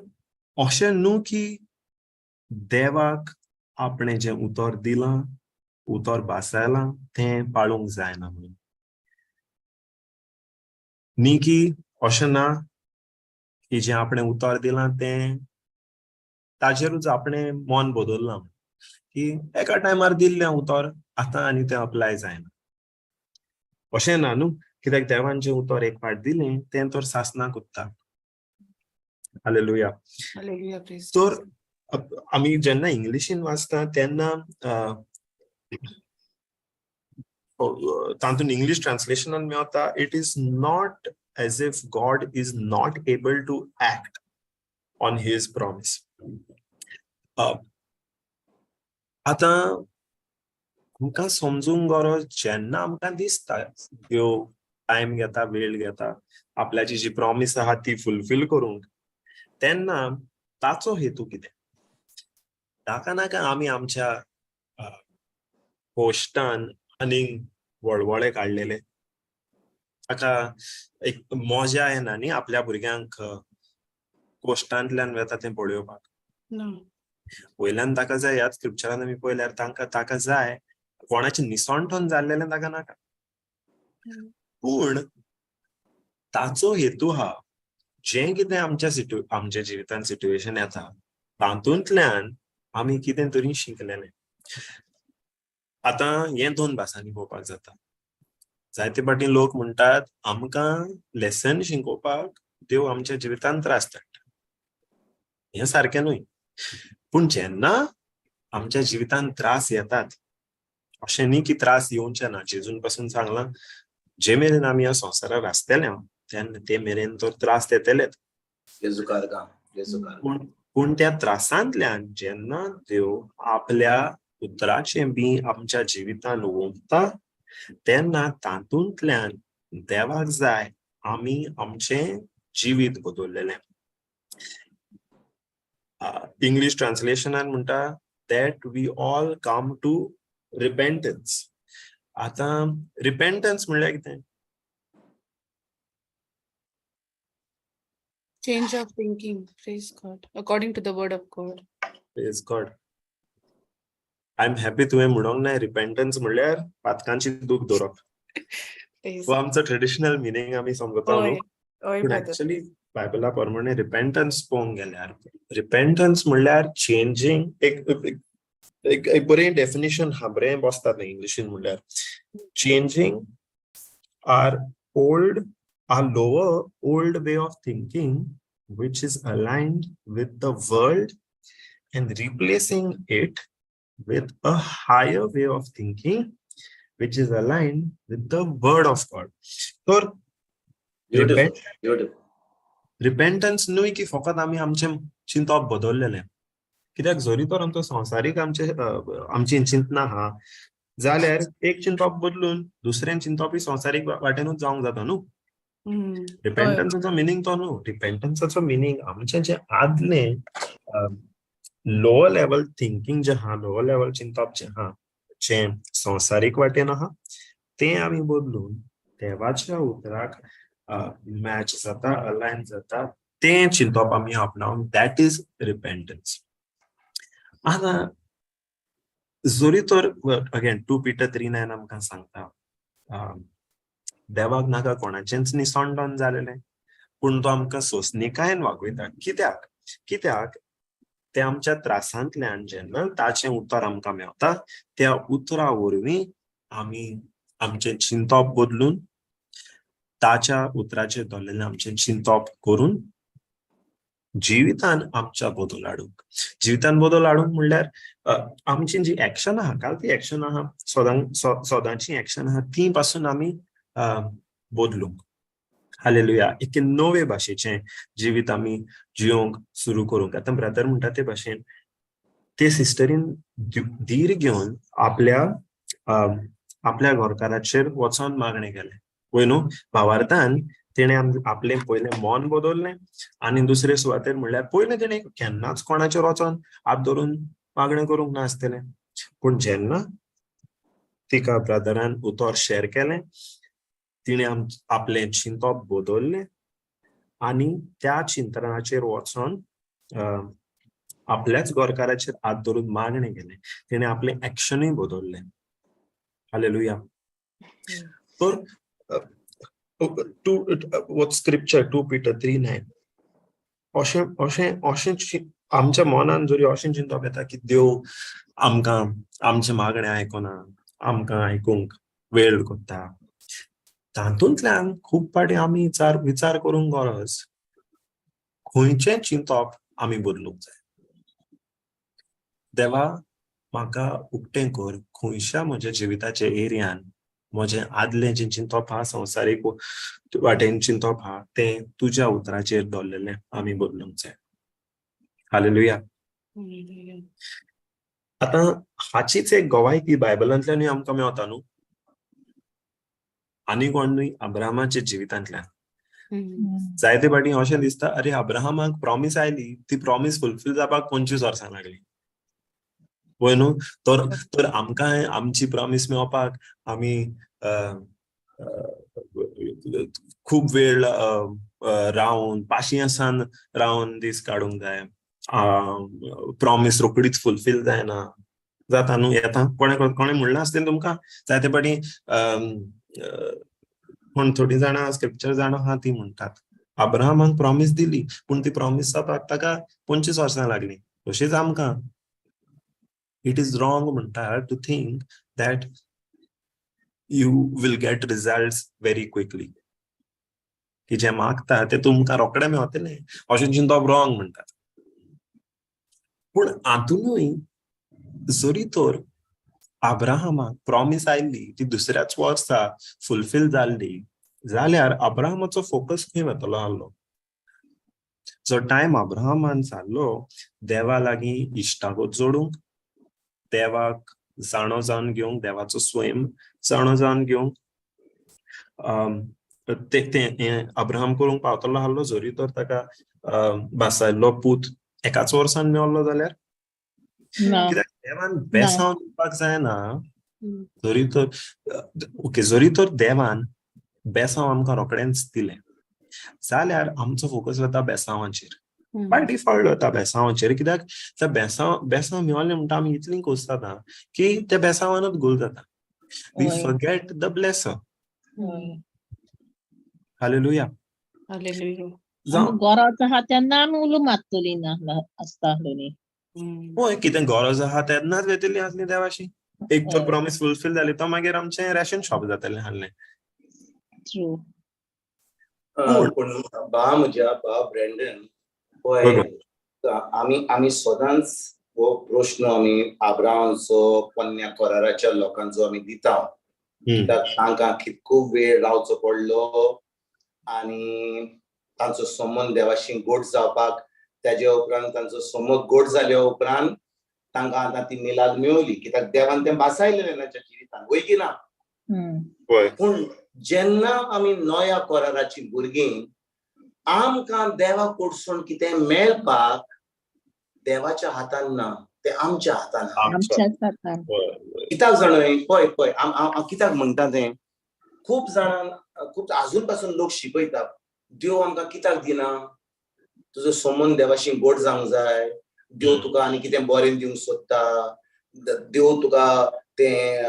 Speaker 5: अशें न्हू की देवाक आपणें जें उतर दिलां, उतर भासायलां तें पाळूंक जायना म्हणून. न्ही की अशें ना की जें आपणें उतर दिलां तें ताजेरूच आपणें मन बदल्लां, की एका टायमार दिल्लें उतर आतां आनी तें अप्लाय जायना, अशें ना न्हू. कित्याक देवान जें उतर एक फावट दिलें तें तर सासणाक उरता. हालेलुया. तर आमी जेन्ना इंग्लिशीन वाचता तेन्ना तातूंत इंग्लीश ट्रान्सलेशनान मेवता, it is not as if God is not able to act on his promise. आतां आमकां समजूंक गरज, जेन्ना आमकां दिसता देव टायम घेता, वेळ घेता आपल्याची जी प्रॉमीस आहा ती फुलफील करूंक, तेन्ना ताचो हेतू कितें? नाका नाका आमी आमच्या पोस्टान आनी वळवळे काडलेले, ताका एक मजा येना न्ही आपल्या भुरग्यांक कोश्टांतल्यान वेता तें पळोवपाक. वयल्यान ताका जाय, ह्याच स्क्रिप्चरान आमी पळयल्यार तांकां ताका जाय कोणाचें निसणठण जाल्लेलें ताका नाका. पूण ताचो हेतू हा जें कितें आमच्या आमच्या जिवितान सिट्युएशन येता तातूंतल्यान आमी कितें तरी शिकलेलें. आतां हें दोन भासांनी पळोवपाक जाता. जायते फावटी लोक म्हणटात आमकां लेसन शिकोवपाक देव आमच्या जिवितान त्रास धाडटा. हें सारकें न्हय. पूण जेन्ना आमच्या जिवितान त्रास येतात, अशें न्ही की त्रास येवचे ना, जेजून पासून सांगलां जे मेरेन आमी ह्या संवसारार आसतले तेन्ना ते मेरेन तर त्रास येतलेच. पूण त्या त्रासांतल्यान जेन्ना देव आपल्या उतराचें बी आमच्या जिवितान ओंपता तेन्ना तातूंतल्यान देवाक जाय आमी आमचें जिवीत बदललेलें. इंग्लीश ट्रान्सलेशनान म्हणटा that we all come to repentance. आतां रिपेंटन्स म्हणल्यार कितें?
Speaker 1: Change of thinking, praise God, according to the word of God.
Speaker 5: Praise God. I am happy तुवें म्हणूंक ना रिपेंटन्स म्हणल्यार पातकांची दूख दवरप. हो आमचो ट्रेडिशनल मिनींग आमी समजता न्हू. पूण एक्चुअली बायबला प्रमाणे रिपेंटन्स पळोवंक गेल्यार रिपेंटन्स म्हणल्यार चेंजींग. एक एक बरें डेफिनेशन हा, बरें बसता न्ही इंग्लिशीन, म्हणल्यार changing our old, our lower old way of thinking which is aligned with the world and replacing it with a higher way of thinking which is aligned with the word of God. तर रिपेंटन्स न्हय की फकत आमी आमचें चिंतप बदललेलें. कित्याक जरी तर आमचो संवसारीक आमचे आमची चिंतना आहा जाल्यार एक चिंतप बदलून दुसरें चिंतपय संवसारीक वाटेनूच जावंक जाता न्हू. रिपेंटन्साचो मिनींग तो न्हू. रिपेंटन्साचो मिनींग आमचें जें आदलें लोअर लेवल थिंकींग जें आहा, लोअर लेवल चिंतप जें आहा, जें संवसारीक वाटेन आहा तें आमी बदलून देवाच्या उतराक मॅच जाता, अलायन जाता तें चिंतप आमी आपणावन, that is repentance. आतां जरी तर अगेन 2 Peter 3:9 आमकां सांगता देवाक नाका कोणाचेंच निसणडण जालेलें, पूण तो आमकां सोंसणीकायेन वागयता. कित्याक? कित्याक ते आमच्या त्रासांतल्यान जेन्ना ताचें उतर आमकां मेवता त्या उतरा वरवीं आमी आमचें चिंतप बदलून ताच्या उतराचेर दवरलेलें आमचें चिंतप करून जिवितान आमच्या बदल हाडूंक. जिवितान बदल हाडूंक म्हणल्यार आमची जी एक्शन आहा, काल ती एक्शन आहा, सदांची एक्शन आहा, ती पासून आमी बदलूंक. हालेलुया. एक नवे भाशेचें जिवीत आमी जियोंक सुरू करूंक. आतां ब्रदर म्हणटा ते भाशेन ते सिस्टरीन धीर घेवन आपल्या आपल्या घरकाराचेर वचोन मागणें केलें. वय न्हू, भावार्थान तेणें आपलें पयलें मन बदललें आनी दुसरे सुवातेर म्हणल्यार पयलें तेणें केन्नाच कोणाचेर वचोन हात धरून मागणें करूंक नासतलें, पूण जेन्ना तिका ब्रदरान उतर शेर केलें तिणें आपलें चिंतप बदललें आनी त्या चिंतनाचेर वचोन आपल्याच घरकाराचेर हात धरून मागणें केलें. तिणें आपलें एक्शनूय बदललें. हालेलुया. तर स्क्रिप्चर 2 Peter 3:9 अशें अशें अशें आमच्या मनान जरी अशें चिंतप येता की देव आमकां आमचें मागणें आयकना, आमकां आयकूंक वेळ करता, तातूंतल्यान खूब फावटी आमी विचार करूंक गरज खंयचें चिंतप आमी बदलूंक जाय. देवा म्हाका उक्तें कर खंयच्या म्हज्या जिविताच्या एरियान म्हजें आदलें जें चिंतप आहा, संवसारीक वाटेन चिंतप आहा, तें तुज्या उतराचेर दवरलेलें आमी बदलूंक जाय. हालेलुया. आतां हाचीच एक गवायकी बायबलांतल्यानूय आमकां मेवता न्हू, आनी कोण न्हय, अब्राहमाच्या जिवितांतल्यान. जायते फावटी अशें दिसता अरे अब्राहमाक प्रॉमीस आयली, ती प्रॉमीस फुलफील जावपाक 25 वर्सां लागली. वय न्हू, तर आमकां आमची प्रॉमीस मेळपाक आमी खूब वेळ रावन पाशियेंसान रावन दीस काडूंक जाय, प्रॉमीस रोकडीच फुलफील जायना. जाता न्हू येता. कोणें कोणें म्हणलां आसतलें तुमकां जायते पाटी, कोण थोडीं जाणां स्क्रिप्चर जाणां आहा ती म्हणटात अब्राहमाक प्रॉमीस दिली पूण ती प्रॉमीस जावपाक ताका 25 वर्सां लागलीं. तशीच आमकां it is wrong म्हणटा to think that you will get result very quickly, की जें मागता तें तुमकां रोखडें मेवतलें अशें चिंतप रॉंग म्हणटात. पूण हातूनय जरी तर अब्राहमाक प्रॉमीस आयल्ली ती दुसऱ्याच वर्सा फुलफील जाल्ली जाल्यार अब्राहमाचो फोकस खंय वतलो आहलो? जो टायम अब्राहमान सारलो देवा लागीं इश्टागत जोडूंक, देवाक जाणो जावन घेवंक, देवाचो स्वयं जाणो जावन घेवंक, तें अब्राहम करूंक पावतलो आहलो जरी तर ताका भासायल्लो पूत एकाच वर्सान मेवलो जाल्यार? कित्याक देवान बेसांव दिवपाक जायना. जरी तर ओके, जरी तर देवान बेसांव आमकां रोखडेंच दिलें जाल्यार आमचो फोकस वता बेसांवाचेर, बाय डिफॉल्ट वता बेसांवाचेर. कित्याक ते बेसांव बेसांव मेवलें म्हणटा आमी इतली खोस जाता की ते बेसांवानूच गोल जाता. We forget the blesser. Hallelujah.
Speaker 2: गरज आहा तेन्ना आमी उलो मारतली ना आसता.
Speaker 5: हय, कितें गरज आहा तेन्नाच वेतली आसली देवाशी. एक तर प्रॉमीस फुलफील जाली तो मागीर आमचें रेशन शॉप जातलें आहलें.
Speaker 3: पूण बा म्हज्या बा ब्रँडन, पळय आमी आमी सदांच हो प्रश्न आमी आब्राहामाचो पोन्न्या कराराच्या लोकांचो आमी दिता. कित्याक तांकां खूब वेळ रावचो पडलो आनी तांचो संबंद देवाशी गोड जावपाक. तेजे उपरांत तांचो संबंद गोड जाल्या उपरांत तांकां आतां ती मिलाद मेवली, कित्याक देवान तें भासायलें तांच्या जिवितान, वय की ना? पूण जेन्ना आमी नव्या कराराची भुरगीं, आमकां देवा कडसून कितें मेळपाक देवाच्या हातान ना, तें आमच्या हातान. कित्याक जाणा पळय पळय हांव कित्याक म्हणटा तें, खूब जाणां खूब आजून पासून लोक शिकयतात देव आमकां कित्याक दिना, तुजो संबंद देवाशी गोड जावंक जाय, देव तुका आनी कितें बरें दिवंक सोदता, देव तुका तें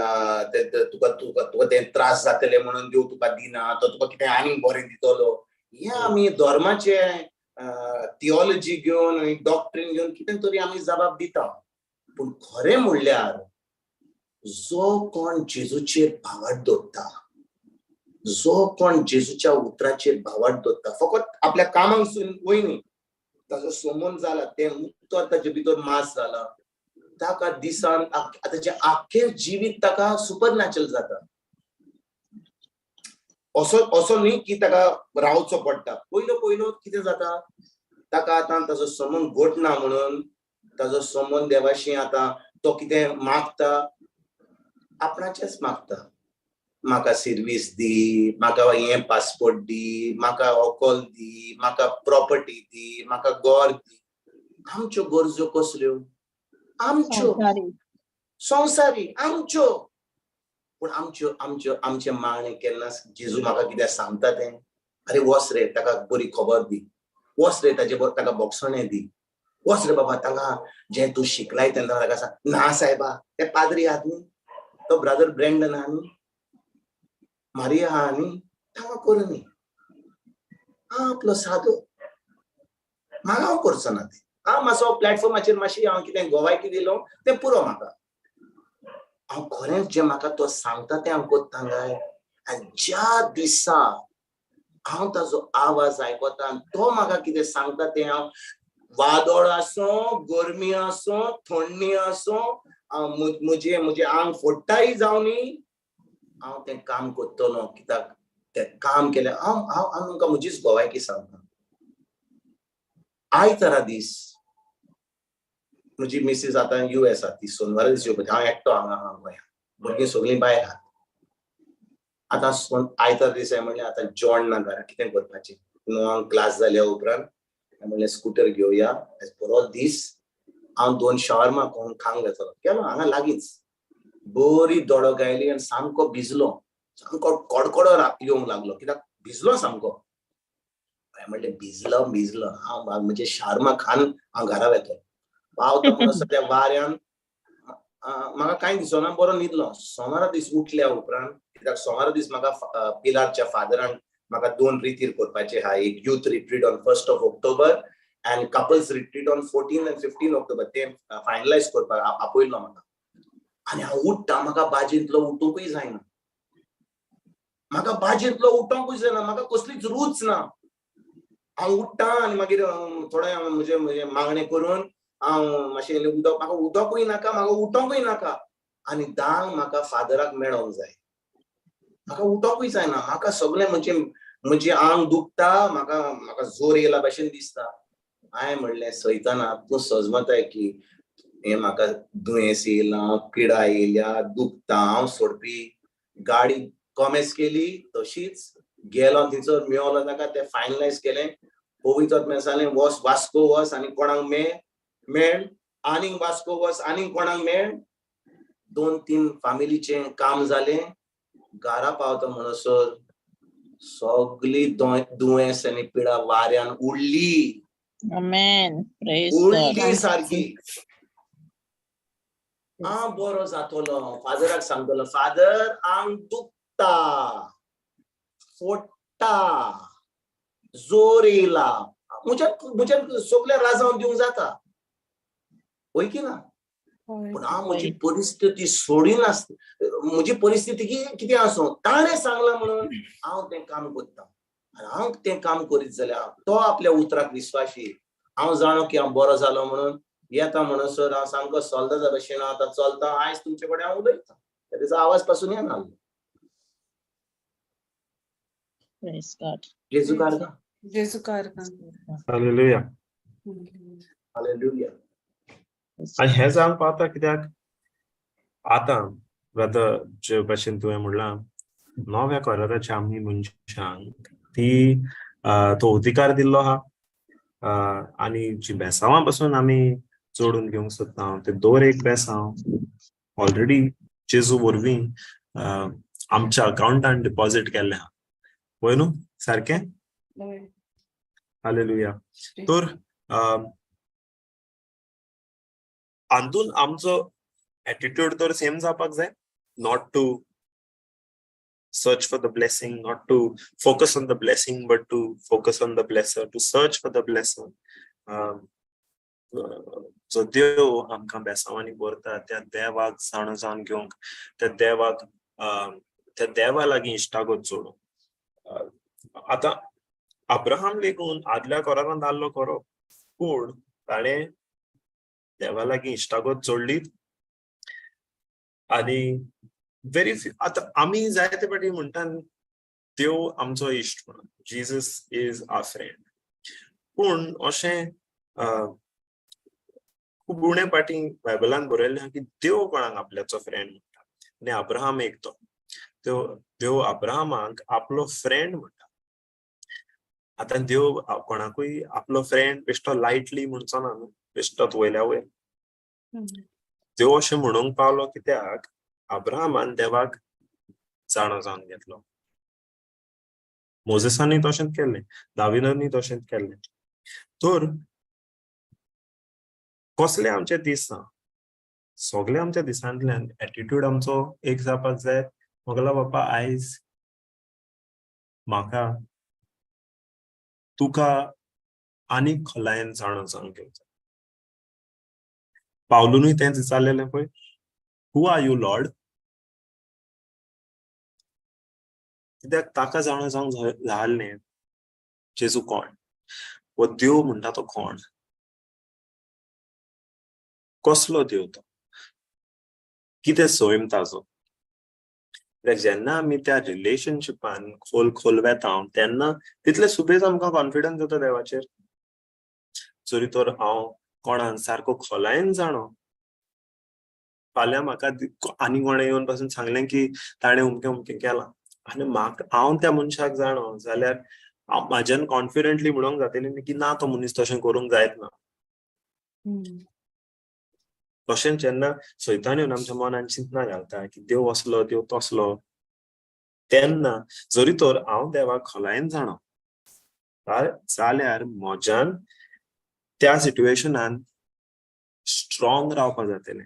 Speaker 3: तुका तुका तुका तें त्रास जातले म्हणून देव तुका दिना, तो तुका कितें आनीक बरें दितलो. हें आमी धर्माचे थियोलॉजी घेवन आनी डॉक्ट्रीन घेवन कितें तरी आमी जबाब दिता. पूण खरें म्हणल्यार जो कोण जेजूचेर भावार्थ दवरता, जो कोण जेजूच्या उतराचेर भावार्थ दवरता, फकत आपल्या कामाक वय न्ही, ताजो संबंद जाला तें उतर ताजे भितर मास जाला, ताका दिसान ताचें आख्खें जिवीत ताका सुपर नॅचरल जाता. असो असो न्ही की ताका रावचो पडटा. पयलो पयलो कितें जाता, ताका आतां ताजो संबंद गोड ना म्हणून ताजो संबंद देवाशी आतां तो कितें मागता, आपणाचेच मागता, म्हाका सर्वीस दी, म्हाका हें पासपोर्ट दी, म्हाका व्हंकल दी, म्हाका प्रॉपर्टी दी, म्हाका घर दी. आमच्यो गरजो कसल्यो? आमच्यो संवसारी आमच्यो. पूण आमच्यो आमच्यो आमचें मागणें केन्ना जेजू म्हाका कितें सांगता तें, अरे वच रे ताका बरी खबर दी, वच रे ताजे ताका बोगसणें दी, वच रे बाबा ताका जें तूं शिकलाय तेन्ना ताका सांग. ना सायबा, ते पाद्री आहात न्ही, तो ब्रदर ब्रँडन आहा न्ही, मारिया आहा न्ही, ताका करूं न्ही, हांव आपलो सादो, म्हाका हांव करचो ना तें. हांव मातसो प्लॅटफॉर्माचेर मातशी हांव कितें गोवायकी दिलो तें पुरो म्हाका. हांव खरेंच जें म्हाका तो सांगता तें हांव करता काय? आनी ज्या दिसा हांव ताजो आवाज आयकता आनी तो म्हाका कितें सांगता तें हांव, वादळ आसूं, गरमी आसूं, थंडी आसूं, हांव म्हजें म्हजें आंग फोडटाय जावं न्ही, हांव तें काम करतलो. कित्याक तें काम केलें हांव हांव हांव तुमकां म्हजीच गोवायकी सांगता. आयतारा दीस म्हजी मिसीस आतां US आहा, ती सोनवारा दीस येवपाची, हांव एकटो हांगा आहा गोंयांत, भुरगीं सगळीं भायर आहात. आतां आयतार दीस हांवें म्हणलें आतां जेवण ना घरा, कितें करपाचें? 9 क्लास जाल्या उपरांत हांवें म्हणलें स्कुटर घेवया, बरो दीस, हांव 2 शॉर्मा खावंक वेतलो. गेलो हांगा लागींच, बरी दडक आयली आनी सामको भिजलो, सामको कडकडो येवंक लागलो, कित्याक भिजलो सामको. हांवें म्हणलें भिजलो भिजलो, हांव म्हजे शार्मा खान हांव घरा वेतलो. पावता म्हणसर त्या वाऱ्यान म्हाका कांय दिसना, बरो न्हिदलो. सोमारा दीस उठल्या उपरांत, कित्याक सोमारा दीस म्हाका पिलारच्या फादरान म्हाका 2 रितीर करपाचे आहा, एक youth retreat on 1 October and couples retreat on 14 and 15 October, तें फायनलायज करपाक आपयलो म्हाका. आनी हांव उठ्ठा, म्हाका बाजेंतलो उठोवंकूय जायना, म्हाका बाजेंतलो उठोवंकूय जायना, म्हाका कसलीच रूच ना. हांव उठ्ठा आनी मागीर थोडें म्हजें म्हजें मागणें करून हांव मातशें उदक, म्हाका उदकूय नाका, म्हाका उठोवंकूय नाका. आनी 10 म्हाका फादराक मेळोंक जाय, म्हाका उठोवंकूय जायना, म्हाका सगळें म्हजें म्हजें आंग दुखता, म्हाका म्हाका जोर येयला भशेन दिसता. हांवें म्हणलें, सैताना तूं सजमताय की हें म्हाका दुयेंस येयलां, पिडा येयल्या, दुखता, हांव सोडपी. गाडी कॉमेस केली तशीच गेलो थंयसर, मेवलो ताका, तें फायनलायज केलें. पवित्र आत्म्यान सांगलें, वच वास्को वच आनी कोणाक मेळ मेळ, आनीक वास्को वच आनीक कोणाक मेळ. 2-3 फामिलीचें काम जालें. घरा पावता म्हणसर सगली दुयेंस आनी पिडा वाऱ्यान उडली. उडली सारकी. हांव बरो जातलो, फादराक सांगतलो, फादर आंग दुखता, फोडटा, जोर येयला, म्हज्यान सगळें राजावन दिवंक जाता, हय की ना? पूण हांव म्हजी परिस्थिती सोडिनासता, म्हजी परिस्थिती कितें आसूं, ताणें सांगलां म्हणून हांव तें काम करता. आनी हांव तें काम करीत जाल्यार तो आपल्या उतराक विस्वाशी. हांव जाणो की हांव बरो जालो म्हणून येता म्हणसर हांव सामको सोल्दाचा भशेन आतां चलता. आयज तुमचे कडेन हांव उलयतां, तेजो आवाज पासून येना. जेजू कारगा,
Speaker 1: जेजू कारगा.
Speaker 5: हालेलुया.
Speaker 3: हालेलुया.
Speaker 5: आनी हें जावंक पावता कित्याक आतां ब्रदर जे भशेन तुवें म्हणलां, नव्या कराराच्या आमी मनशांक ती तो अधिकार दिल्लो आहा. आनी जी बेसांवां पासून आमी जोडून घेवंक सोदता ते दर एक बेसांव ऑलरेडी जेजू वरवीं आमच्या अकावंटान डिपॉझीट केल्लें आहा, वय न्हू सारकें? हालेलुया. तर हातून आमचो एटिट्यूड तर सेम जावपाक जाय, not to search for the blessing, not to focus on the blessing, but to focus on the blesser, to search for the blesser. जो देव आमकां बेसांवांनी भरता त्या देवाक जाणा जावन घेवंक, त्या देवाक त्या देवा लागीं इश्टागत जोडूंक. आतां अब्राहम लेगून आदल्या करारांत आहलो खरो, पूण ताणें देवा लागीं इश्टागत जोडली. आनी व्हेरी आतां आमी जायते फावटी म्हणटा देव आमचो इश्ट म्हणून, जीजस is our friend, पूण अशें खूब उणे पाटी बायबलान बरयल्लें आहा की देव कोणाक आपल्याचो फ्रेंड म्हणटा. आनी अब्राहम एक तो देव अब्राहमाक आपलो फ्रेंड म्हणटा. आतां देव कोणाकूय आपलो फ्रेंड बेश्टो लायटली म्हणचो ना न्हू, बेश्टोच वयल्या वयर. देव अशें म्हणूंक पावलो कित्याक अब्राहमान देवाक जाणो जावन घेतलो. मोजेसानूय तशेंच केल्लें, दाविदानूय तशेंच केल्लें. तर कसले आमचे दीस ना, सगळे आमच्या दिसांतल्यान एटिट्यूड आमचो एक जावपाक जाय. म्हगेलो बापा आयज म्हाका तुका आनीक खोलायेन जाणो जावन घेवचो. पावलुनूय तेंच विचारलेलें पळय, हू are you Lord? कित्याक ताका जाणो जावंक जाल्लें जेजू कोण, हो देव म्हणटा तो कोण, कसलो देव तो, कितें सैम ताजो. कित्याक जेन्ना आमी त्या रिलेशनशिपान खोल खोल वेता तेन्ना तितले सुबेज आमकां कॉन्फिडन्स येता देवाचेर. जरी तर हांव कोणाक सारको खोलायेन जाणो, फाल्यां म्हाका आनी कोणें येवन पासून सांगलें की ताणें अमकें अमकें केलां आनी म्हाका हांव त्या मनशाक जाणो जाल्यार म्हाज्यान कॉन्फिडंटली म्हणूंक जातलें की ना, तो मनीस तशें करूंक जायत ना. तशेंच जेन्ना सैतान येवन आमच्या मनान चिंतना घालता की देव असलो देव तसलो, तेन्ना जरी तर हांव देवाक खोलायेन जाणो जाल्यार म्हज्यान त्या सिट्युएशनान स्ट्रॉंग रावपाक जातलें.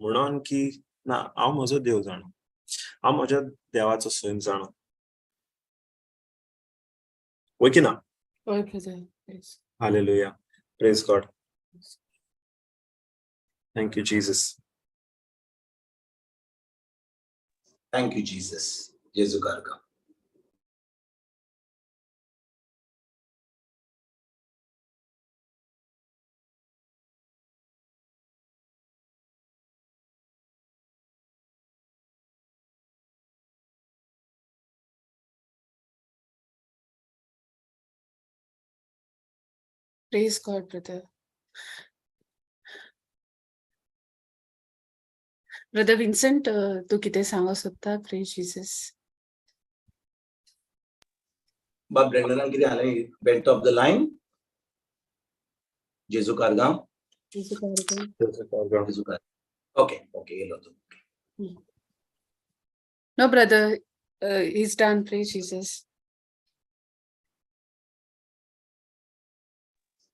Speaker 5: म्हणून की ना हांव म्हजो देव जाणो, हांव म्हज्या देवाचो सैम जाणो. वय की ना?
Speaker 1: हय brother. Yes.
Speaker 5: Hallelujah. Praise God. Thank you Jesus.
Speaker 3: Thank you Jesus. जेजू कारगा.
Speaker 1: Praise God, brother. Brother Vincent, तूं कितें सांगूंक सोदता? Praise Jesus.
Speaker 3: बाब ब्रेंडनान कितें जालें? Went off the line. जेजू कारगांव. जेजू कार. ओके ओके, येयलो तूं.
Speaker 1: No, brother, he's done. Praise Jesus.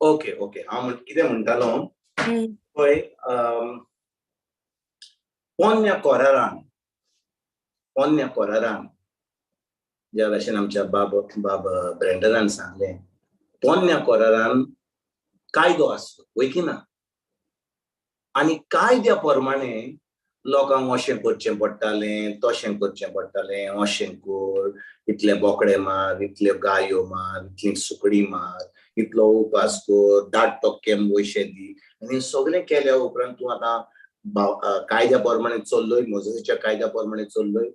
Speaker 3: Okay okay, हांव कितें म्हणटालो पळय, पोन्न्या कोरारान, पोन्न्या कोरारान ज्या भशेन आमच्या बाब बाब ब्रेंडनान सांगलें, पोन्न्या कोरारान कायदो आसलो वय की ना, आनी कायद्या प्रमाणे लोकांक अशें करचें पडटालें, तशें करचें पडटालें, अशें कर, इतले बोकडे मार, इतल्यो गायो मार, इतली सुकडी मार, इतलो उपास कर, 10% पयशे दी, आनी सगळें केल्या उपरांत तूं आतां कायद्या प्रमाणे चल्लोय, मोजेसाच्या कायद्या प्रमाणे चल्लोय,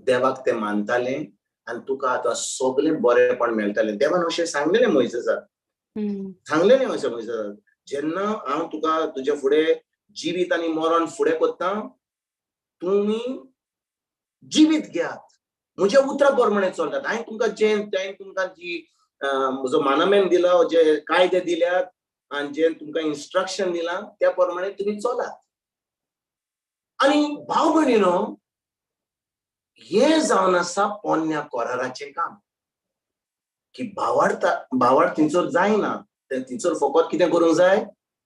Speaker 3: देवाक तें मानतालें आनी तुका आतां सगळें बरेंपण मेळटालें. देवान अशें सांगलेलें मोयजेसाक, सांगलेलें अशें मोयजेसाक, जेन्ना हांव तुका तुज्या फुडें जिवीत आनी मरण फुडें करता, तुमी जिवीत घेयात, म्हज्या उतरा प्रमाणे चलतात. हांवें तुमकां जे हांवें तुमकां जी म्हजो मानामेन दिला, जे कायदे दिल्यात आनी जे तुमकां इन्स्ट्रक्शन दिलां त्या प्रमाणे तुमी चलात. आनी भाव भयणीनो, हें जावन आसा पोन्न्या कोराराचें काम, की भावार्थ भावार्थ थंयसर जायना, थंयसर फकत कितें करूंक जाय,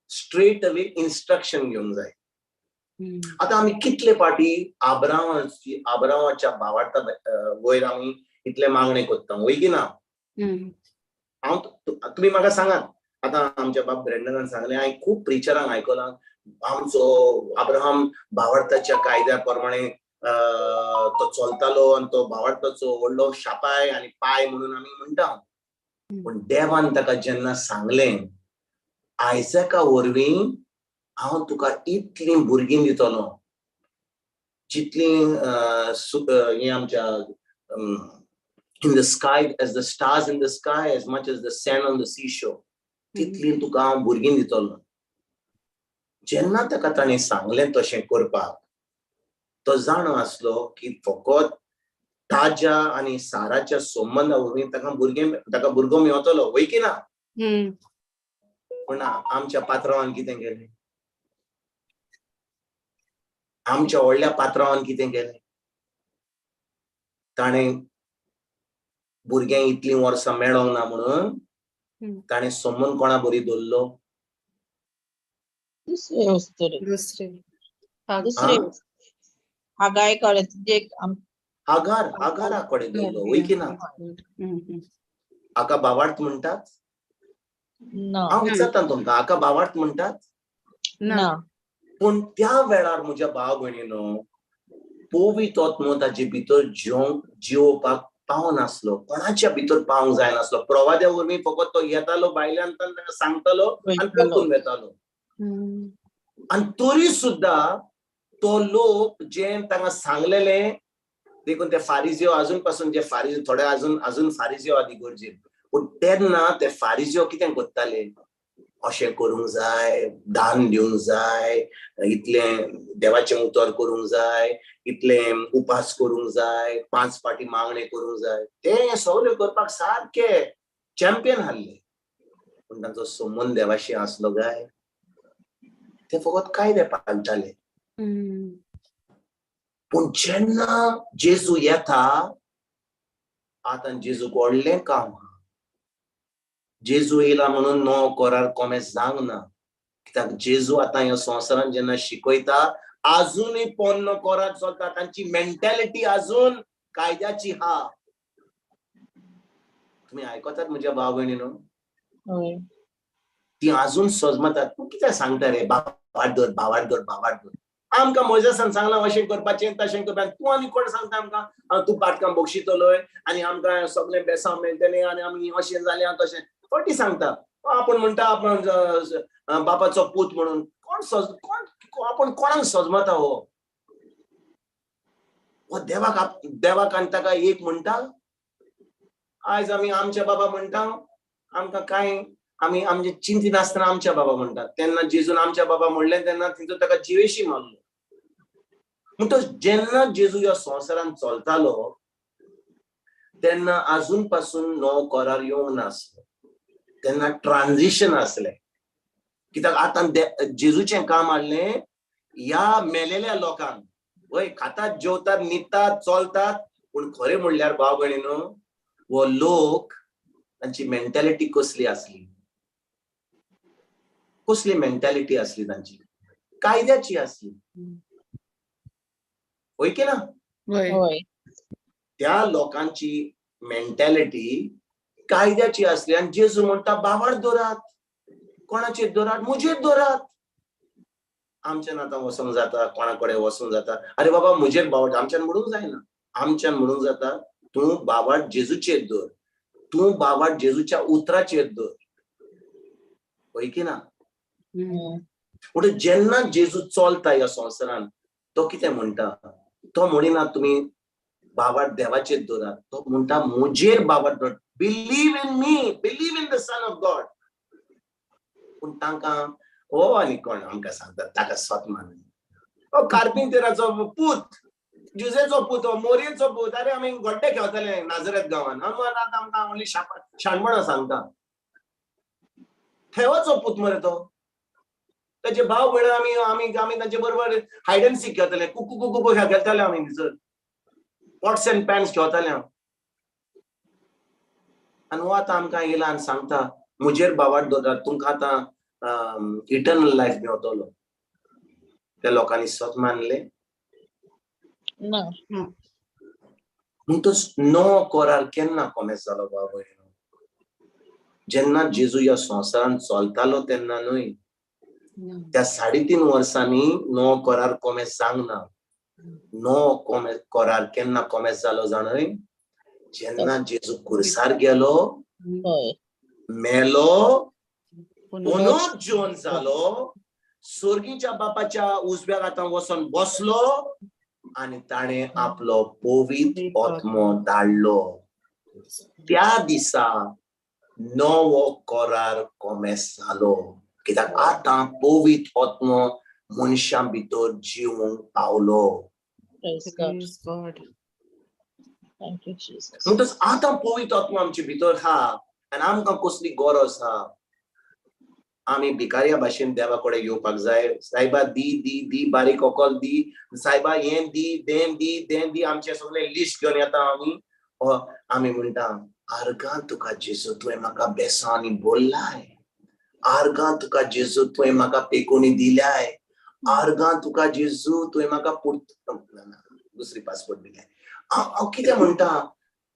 Speaker 3: स्ट्रेट अवे इन्स्ट्रक्शन घेवंक जाय. आतां आमी कितले पाटी आब्रांवाची आब्रांवाच्या भावार्था वयर आमी इतले मागणे करता, वय की ना? हांव तुमी म्हाका सांगात, आतां आमच्या बाब ब्रेंडनान सांगलें, हांवें खूब प्रिचरांक आयकलां, आमचो अब्राहम भावार्थाच्या कायद्या प्रमाणे तो चलतालो आनी तो भावार्थाचो व्हडलो शापाय आनी पाय म्हणून आमी म्हणटा. पूण देवान ताका जेन्ना सांगलें, आयजका वरवीं हांव तुका इतलीं भुरगीं दितलो जितलीं हें आमच्या in the sky, as the stars in the sky, as much as the sand on the seashore, तितलीं तुका हांव भुरगीं दितलो. जेन्ना ताका ताणें सांगलें तशें करपाक, तो जाणो आसलो की फकत ताज्या आनी साराच्या संबंदा वरवीं ताका भुरगें ताका भुरगो मेवतलो, वय की ना? पूण आमच्या पात्रांवान कितें केलें, आमच्या व्हडल्या पात्रांवान कितें केलें, ताणें भुरग्यांक इतलीं वर्सां मेळोंक ना म्हणून ताणें संबंद कोणा बरी दवरलो?
Speaker 2: दुसरे
Speaker 3: आगार आगारा कडेन दवरलो, वय की ना? हाका भावार्थ म्हणटात? हांव विचारता तुमकां, हाका भावार्थ म्हणटात?
Speaker 2: ना.
Speaker 3: पूण त्या वेळार म्हज्या भाव भयणीनो, पवित्र आत्मो ताजे भितर जिवोवपाक पावनासलो, कोणाच्या भितर पावंक जायनासलो. प्रवाद्या वरवीं फकत तो येतालो भायल्यान, ताका सांगतालो आनी परतून वेतालो. आनी तरी सुद्दां तो लोक जे तांकां सांगलेले, देखून ते फारिजियो अजून पासून जे फारिजियो थोडे अजून अजून फारिजियो आदी गरजेन, पूण तेन्ना ते फारिजियो कितें करताले, अशें करूंक जाय, दान दिवंक जाय, इतलें देवाचें उतर करूंक जाय, इतलें उपास करूंक जाय, 5 फाटी मागणें करूंक जाय, ते सगळें करपाक सारके चॅम्पियन हाडले. पूण तांचो संबंद देवाशी आसलो काय? ते फकत कायदे पाळटाले. पूण जेन्ना जेजू येता, आतां जेजूक व्हडलें काम आहा. जेजू येयला म्हणून नो कोरार कोमेस जावंक ना, कित्याक जेजू आतां ह्या संवसारान जेन्ना शिकयता, अजूनय पोन्नो कोरार चलता, तांची मेंटॅलिटी अजून कायद्याची हा. तुमी आयकतात म्हज्या भाव भयणीनो? ती अजून सजमतात. तूं कितें सांगता रे, भावार्थ धर, भावार्थ धर, भावार्थ धर. आमकां मोजेसान सांगलां अशें करपाचें तशें करपाचें, तूं आनी कोण सांगता आमकां? तूं पाटकां बक्षितलोय आनी आमकां सगळें बेसांव मेळटलें आनी आमी अशें जालें तशें फटी सांगता. आपूण म्हणटा आपूण बापाचो पूत म्हणून. कोण कोण आपूण कोणाक सजमता? हो हो देवाक, देवाक आनी ताका एक म्हणटा. आयज आमी आमच्या बाबा म्हणटा, आमकां कांय आमी आमचे चिंती नासतना आमच्या बाबा म्हणटात. तेन्ना जेजून आमच्या बाबा म्हणलें तेन्ना थंयचो ताका जिवेशी मारलो. म्हणटच जेन्ना जेजू ह्या संवसारान चलतालो तेन्ना आजून पासून नवो करार येवंक नासलो, तेन्ना ट्रान्झिशन आसलें. कित्याक आतां जेजूचें काम हाडलें ह्या मेलेल्या लोकांक. वय खातात, जेवतात, न्हिदतात, चलतात, पूण खरें म्हणल्यार भाव भयणीनो, हो लोक तांची मेंटॅलिटी कसली आसली, कसली मेंटॅलिटी आसली तांची? कायद्याची आसली. होय की ना? त्या लोकांची मेंटॅलिटी कायद्याची आसली. आनी जेजू म्हणटा भावार्थ दवरात. कोणाचेर दवरात? म्हजेर दवरात. आमच्यान आतां वचोंक जाता, कोणा कडेन वचोंक जाता? अरे बाबा म्हजेर भावार्थ आमच्यान म्हणूंक जायना. आमच्यान म्हणूंक जाता तूं भावार्थ जेजूचेर दवर, तूं भावार्थ जेजूच्या उतराचेर दवर. हय की ना? म्हणून जेन्ना जेजू चलता ह्या संवसारान तो कितें म्हणटा? तो म्हणिना तुमी भावार्थ देवाचेर दवरात, तो म्हणटा म्हजेर भावार्थ दवर. Believe in me, believe in the son of God. पूण तांकां हो आनी कोण आमकां सांगता ताका सत मान. हो कार्पिंतेराचो पूत, जुजेचो पूत, हो मोरयेचो पूत. अरे आमी गड्डे खेळताले नाजरेत गांवान, आतां आमकां only शाणपणां सांगता. थेवाचो पूत मरे तो. ताचे भाव भयण आमी आमी आमी तांचे बरोबर हायड एंड सीक खेळताले, कुकू कुकू खेळताले आमी, भितर पॉट्स एंड पॅन्स खेळताले. आनी हो आतां आमकां येयला आनी सांगता म्हजेर भावार्थ दवरात, तुमकां आतां इटर्नल लायफ मेवतलो. त्या लोकांनी सत मानलें
Speaker 2: ना.
Speaker 3: म्हणटच नवो करार केन्ना कोमेस जालो भाव भयणीनो? जेन्ना जेजू ह्या संवसारान चलतालो तेन्ना न्हय. त्या 3.5 वर्सांनी नवो करार कोमेस जावंक ना. नवो करार केन्ना कोमेस जालो जाणय? जेन्ना जेजू कुर्सार गेलो, मेलो, पुनर्जीवन जालो, स्वर्गीच्या बापाच्या उजव्या हातान वचोन बसलो आनी ताणें आपलो पवित्र आत्मो धाडलो. त्या दिसा नवो करार कोमेस जालो. कित्याक आतां पवित्र आत्मो मनशां भितर जिवंक पावलो. म्हणटच आतां पवित्र आत्मो आमचे भितर हा आनी आमकां कसली गरज हा? आमी भिकाऱ्या भाशेन देवा कडेन येवपाक जाय. सायबा दी दी दी, बारीक ओकल दी, सायबा हें दी, दें दी, दें दी, आमचें सगळें लिस्ट घेवन येता आमी. आमी म्हणटा आर्गां तुका जेजू, तुवें म्हाका बेसांनी बोल्लाय, आर्गां तुका जेजू, तुवें म्हाका पेकोणी दिल्याय, आर्गां तुका जेजू, तुवें म्हाका दुसरी पासपोर्ट दिलाय. हांव कितें म्हणटा,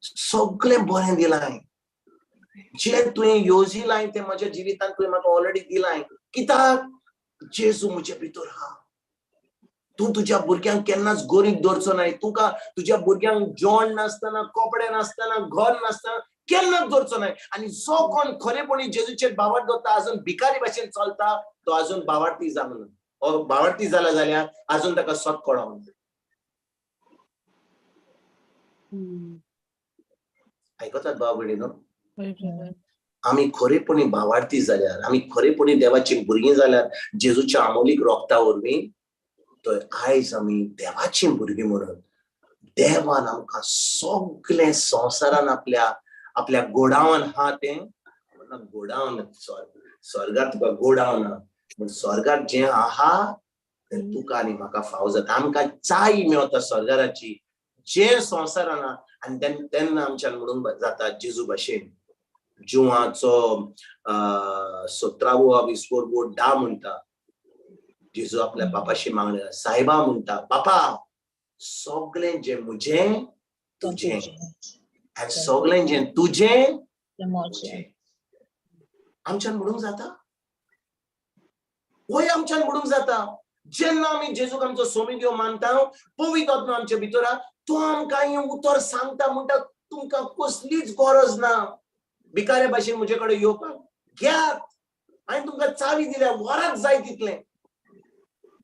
Speaker 3: सगळें बरें दिलाय, जें तुवें योजिलाय तें म्हज्या जिवितांत तुवें म्हाका ऑलरेडी दिलाय. कित्याक? जेजू म्हजे भितर हा. तूं तुज्या भुरग्यांक केन्नाच गरीब दवरचो नाय. तुका तुज्या भुरग्यांक जेवण नासतना, कपडे नासतना, घर नासतना केन्नाच दवरचो नाय. आनी जो कोण खरेपणी जेजूचेर भावार्थ दवरता, अजून भिकारी भाशेन चलता, तो अजून भावार्थी जावंक ना. भावार्थी जाला जाल्यार अजून ताका सत कळोंक ना. आयकतात भाव भयणीनो? आमी खरेपणी भावार्थी जाल्यार, आमी खरेपणी देवाची भुरगीं जाल्यार, जेजूच्या आमोलीक रोगता वरवीं, तर आयज आमी देवाची भुरगीं म्हणून देवान आमकां सगळें संवसारान आपल्या आपल्या गोडावन हा तें गोडावन, स्वर्गार तुका गोडावन हा, पूण स्वर्गार जें आहा तें तुका आनी म्हाका फाव जाता. आमकां चाय मेवता स्वर्गाराची जें संवसारान आहा. आनी तेन्ना आमच्यान म्हणूंक जाता जेजू भाशेन, जुवाचो 17वो 20 धा म्हणटा, जेजू आपल्या बापाशी मागणे सायबा म्हणटा, बापा सगळें जें म्हजें तुजें आनी सगळें जें तुजें म्हजें. आमच्यान म्हणूंक जाता? वय आमच्यान म्हणूंक जाता. जेन्ना आमी जेजूक आमचो सोमी देव मानता, पवित्र आत्मा आमच्या भितर, तो आमकां हें उतर सांगता, म्हणटा तुमकां कसलीच गरज ना भिकाऱ्या भाशेन म्हजे कडेन येवपाक, घेयात, हांवें तुमकां चावी दिल्या, वरात जाय तितलें.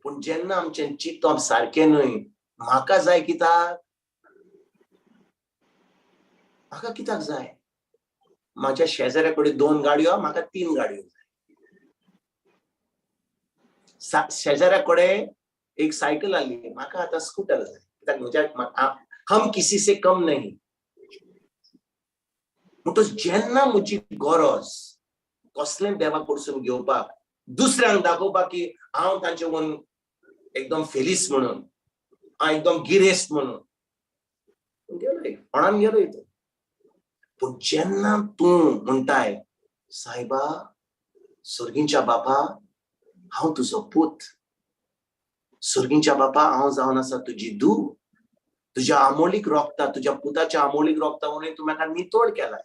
Speaker 3: पूण जेन्ना आमचें चिंतप सारकें न्हय, म्हाका जाय कित्याक, म्हाका कित्याक जाय, म्हाज्या शेजाऱ्या कडेन 2 गाडयो, म्हाका 3 गाडयो जाय. शेजाऱ्या कडेन एक सायकल आसली, म्हाका आतां स्कूटर जाय, कित्याक म्हज्या हम किसी से कम नहीं. म्हणटच जेन्ना म्हजी गरज कसलें देवा कडसून घेवपाक, दुसऱ्यांक दाखोवपाक की हांव तांचे वन एकदम फेलीस म्हणून, हांव एकदम गिरेस्त म्हणून गेलोय, कोणान गेलोय तो. पूण जेन्ना तूं म्हणटाय सायबा सर्गींच्या बापा हांव तुजो पूत, सर्गींच्या बापा हांव जावन आसा तुजी धूव, तुज्या आमोलीक रोगता, तुज्या पुताच्या आमोलीक रोगता म्हणून तूं म्हाका नितोड केलाय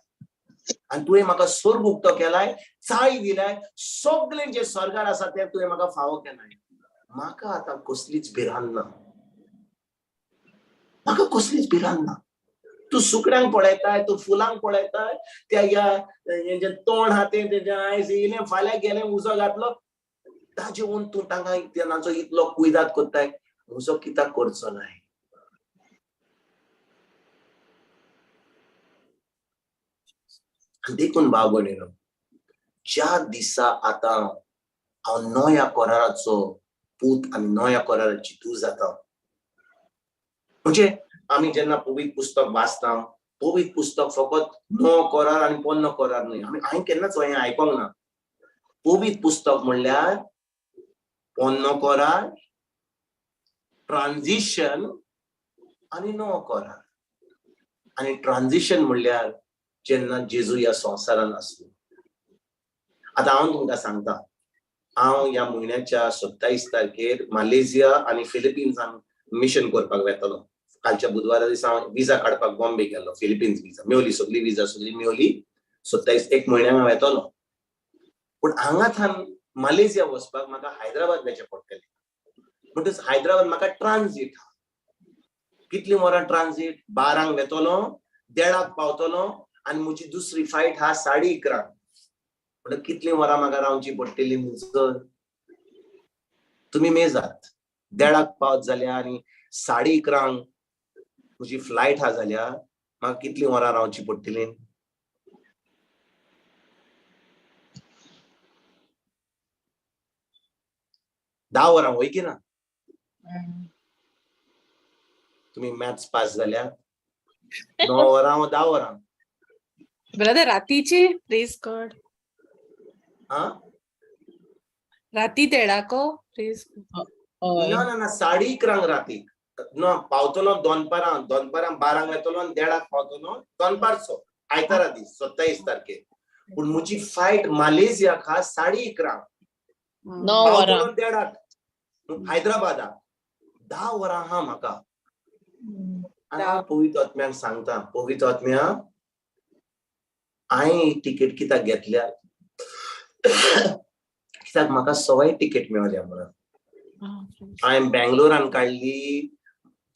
Speaker 3: आनी तुवें म्हाका स्वर्ग उक्तो केलाय, चाळी दिलाय, सगळें जें स्वर्गार आसा तें तुवें म्हाका फावो केलाय. म्हाका आतां कसलीच भिरांत ना, म्हाका कसलीच भिरांत ना. तूं सुकड्यांक पळयताय, तूं फुलांक पळयताय, त्या ह्या हेजें तोंड आहा तें तेजें आयज येयलें फाल्यां गेलें उजो घातलो, ताजे वून तूं तांकां तांचो इतलो कुयदाद करताय, म्हजो कित्याक करचो नाय? देखून भाव भयणीनो, ज्या दिसा आतां हांव नव्या कराराचो पूत आनी नव्या कराराची तूं जाता, म्हणजे आमी जेन्ना पवित्र पुस्तक वाचता, पवित्र पुस्तक फकत नवो करार आनी पोन्नो करार न्हय, आमी हांवें केन्नाच हें आयकोंक ना. पवित्र पुस्तक म्हणल्यार पोन्नो करार, ट्रान्झिशन आनी नवो करार. आनी ट्रान्झिशन म्हणल्यार जेन्ना जेजू ह्या संवसारान आसलो. आतां हांव तुमकां सांगता, हांव ह्या म्हयन्याच्या 27 तारखेर मलेशिया आनी फिलिपिन्सान मिशन करपाक वेतलो. कालच्या बुधवारा दिसा हांव विजा काडपाक बॉम्बे गेल्लो, फिलिपिन्स विजा मेवली, सगळी विजा सगळी मेवली. 27 एक म्हयन्याक हांव येतलो. पूण हांगा थान मलेशिया वचपाक म्हाका हैदराबाद वचचें पडटलें. म्हणटच हैदराबाद म्हाका ट्रान्झीट आहा. कितलीं वरां ट्रान्झीट? 12 वेतलो, 1:30 पावतलो आनी म्हजी दुसरी फ्लायट आहा 11:30. म्हणटा कितलीं वरां म्हाका रावची पडटली थंयसर? तुमी मेजात, 1:30 पावत जाल्यार आनी 11:30 म्हजी फ्लायट आहा जाल्यार म्हाका कितलीं वरां रावची पडटली? 10 वरां वय की ना? तुमी मॅथ्स पास जाल्यार 9 वरां वा 10 वरां?
Speaker 1: ब्रदर रातीचे प्रेज गॉड.
Speaker 3: हा
Speaker 1: राती देडाको प्रेज.
Speaker 3: ना ना ना, 11:30 राती ना पावतलो, दनपारां दनपारां 12 येतलो आनी 1:30 पावतलो दनपारचो, आयतारा दीस 27 तारखेर. पूण म्हजी फ्लायट मलेशियाक आहा 11:30,
Speaker 2: 9 वरां,
Speaker 3: 1:30 हैदराबादाक, 10 वरां आहा म्हाका. आनी हांव पवित्र आत्म्याक सांगता, पवित्र आत्म्या हांवें तिकेट कित्याक घेतल्या, कित्याक म्हाका सवाय तिकेट मेळ्ळ्या म्हणून. हांवें बेंगलोरान काडली,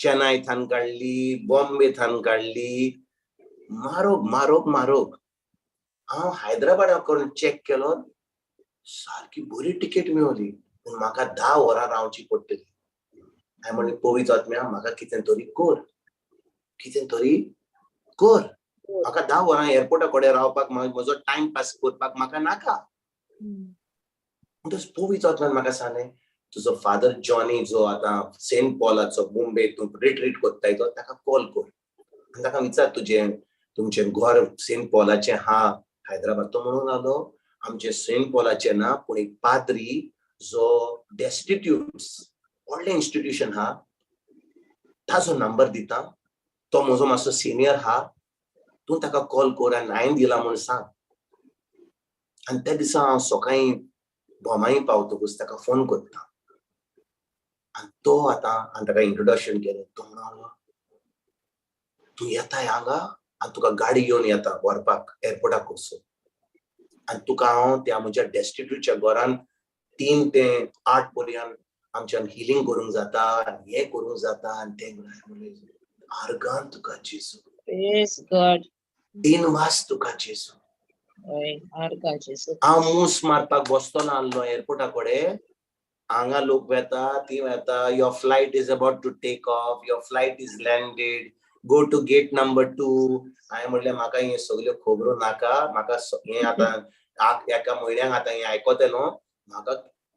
Speaker 3: चेन्नय थान काडली, बॉम्बे थान काडली, मारोग मारोग मारोग. हांव हैदराबादाक करून चॅक केलो, सारकी बरी तिकेट मेवली, पूण म्हाका 10 वरां रावची पडटली. हांवें म्हणलें पवित्र आत्म्या म्हाका कितें तरी कर, कितें तरी कर, म्हाका 10 वरां एअरपोर्टा कडेन रावपाक, म्हजो टायम पास करपाक म्हाका नाका. म्हणटच पवित्र आत्म्यान म्हाका सांगलें, तुजो फादर जॉनी जो आतां सेंट पॉलाचो मुंबय तूं रिट्रीट करताय तो, ताका कॉल कर आनी ताका विचार तुजें तुमचें घर सेंट पॉलाचें हा हैदराबाद. तो म्हणूंक लागलो आमचें सेंट पॉलाचें ना, पूण एक पाद्री जो डेस्टिट्यूट्स व्हडलें इन्स्टिट्यूशन हा ताजो नंबर दिता, तो म्हजो मातसो सिनियर हा, तूं ताका कॉल कर आनी हांवें दिला म्हूण सांग. आनी त्या दिसा हांव सकाळीं बोमाई पावतकूच ताका फोन करता. आनी तो आतां आनी ताका इंट्रोडक्शन केलें. तो म्हणलो तूं येता हांगा आनी तुका गाडी घेवन येता व्हरपाक एअरपोर्टाक वचून, आनी तुका हांव त्या म्हज्या डेस्टिट्यूटच्या घरान 3 ते 8 पर्यंत आमच्यान हिलींग करूंक जाता आनी हें करूंक जाता आनी तें. म्हणलें आर्गान तुका जेजू, 3 वाज तुका जेजू. हांव मूस मारपाक बसतो आहलो एअरपोर्टा कडेन, हांगा लोक वेता ती वेता, your flight is about to take off, your flight is landed, go to gate number 2. हांवें म्हणलें म्हाका हें सगल्यो खबरो नाका, म्हाका हें आतां एका म्हयन्याक आतां हें आयकतलो, म्हाका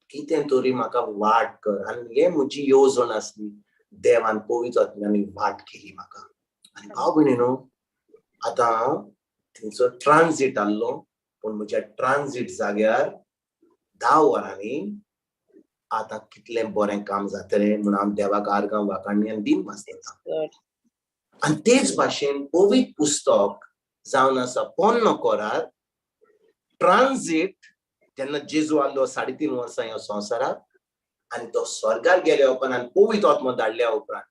Speaker 3: कितें तरी म्हाका वाट कर. आनी हे म्हजी येवजण आसली, देवान पवित्र आत्म्यान वाट केली म्हाका. आनी भाव भयणी न्हू, आतां हांव थंयसर ट्रान्जीट आहलो, पूण म्हज्या ट्रान्जीट जाग्यार 10 वरांनी आतां कितलें बरें काम जातलें म्हणून हांव देवाक आर्गां वाखाणी आनी दिन वाचता. आनी तेच भाशेन पवित्र पुस्तक जावन आसा पोन्नो कोरार ट्रान्जीट, जेन्ना जेजू आहलो 3.5 वर्सां ह्या संवसाराक आनी तो स्वर्गार गेल्या उपरांत आनी पवित्र आत्मो धाडल्या उपरांत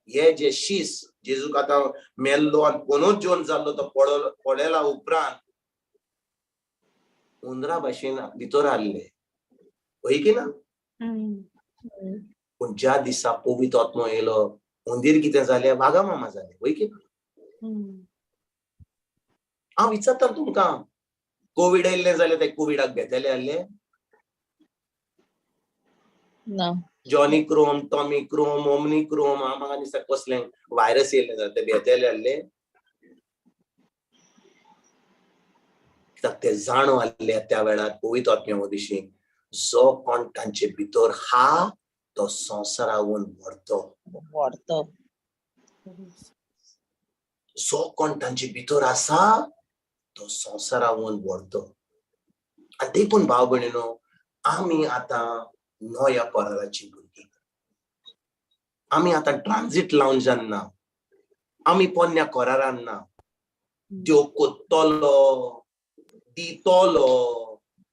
Speaker 3: हे जे शीस जेजूक आतां मेल्लो आनी पुनर्जीवन जेवन जाल्लो तो पळयला उपरांत हुंदरा भाशेन भितर आहले, हय की ना? पूण ज्या दिसा पवित्र आत्मो येयलो हुंदीर कितें जालें, वागा मामा जाले, हय की ना? हांव विचारता तुमकां, कोवीड येयल्लें जाल्यार ते कोविडाक घेतले आहले? Johnny Chrome, Tommy Chrome, omni Chrome, म्हाका दिसता कसलें व्हायरस येयल्लें जाल्यार ते घेतले आहले? कित्याक ते जाणो आहले त्या वेळार पवित्र आत्म्या मदिशी जो कोण तांचे भितर हा तो संवसारावून व्हरतो, जो कोण तांचे भितर आसा तो संवसारावून व्हरतो. आनी देखून भाव भयणीनो, आमी आतां नव्या कराराची भुरगीं, आमी आतां ट्रान्जीट लावंजान ना, आमी पोन्न्या करारान ना. देव कोत्तलो, दितलो,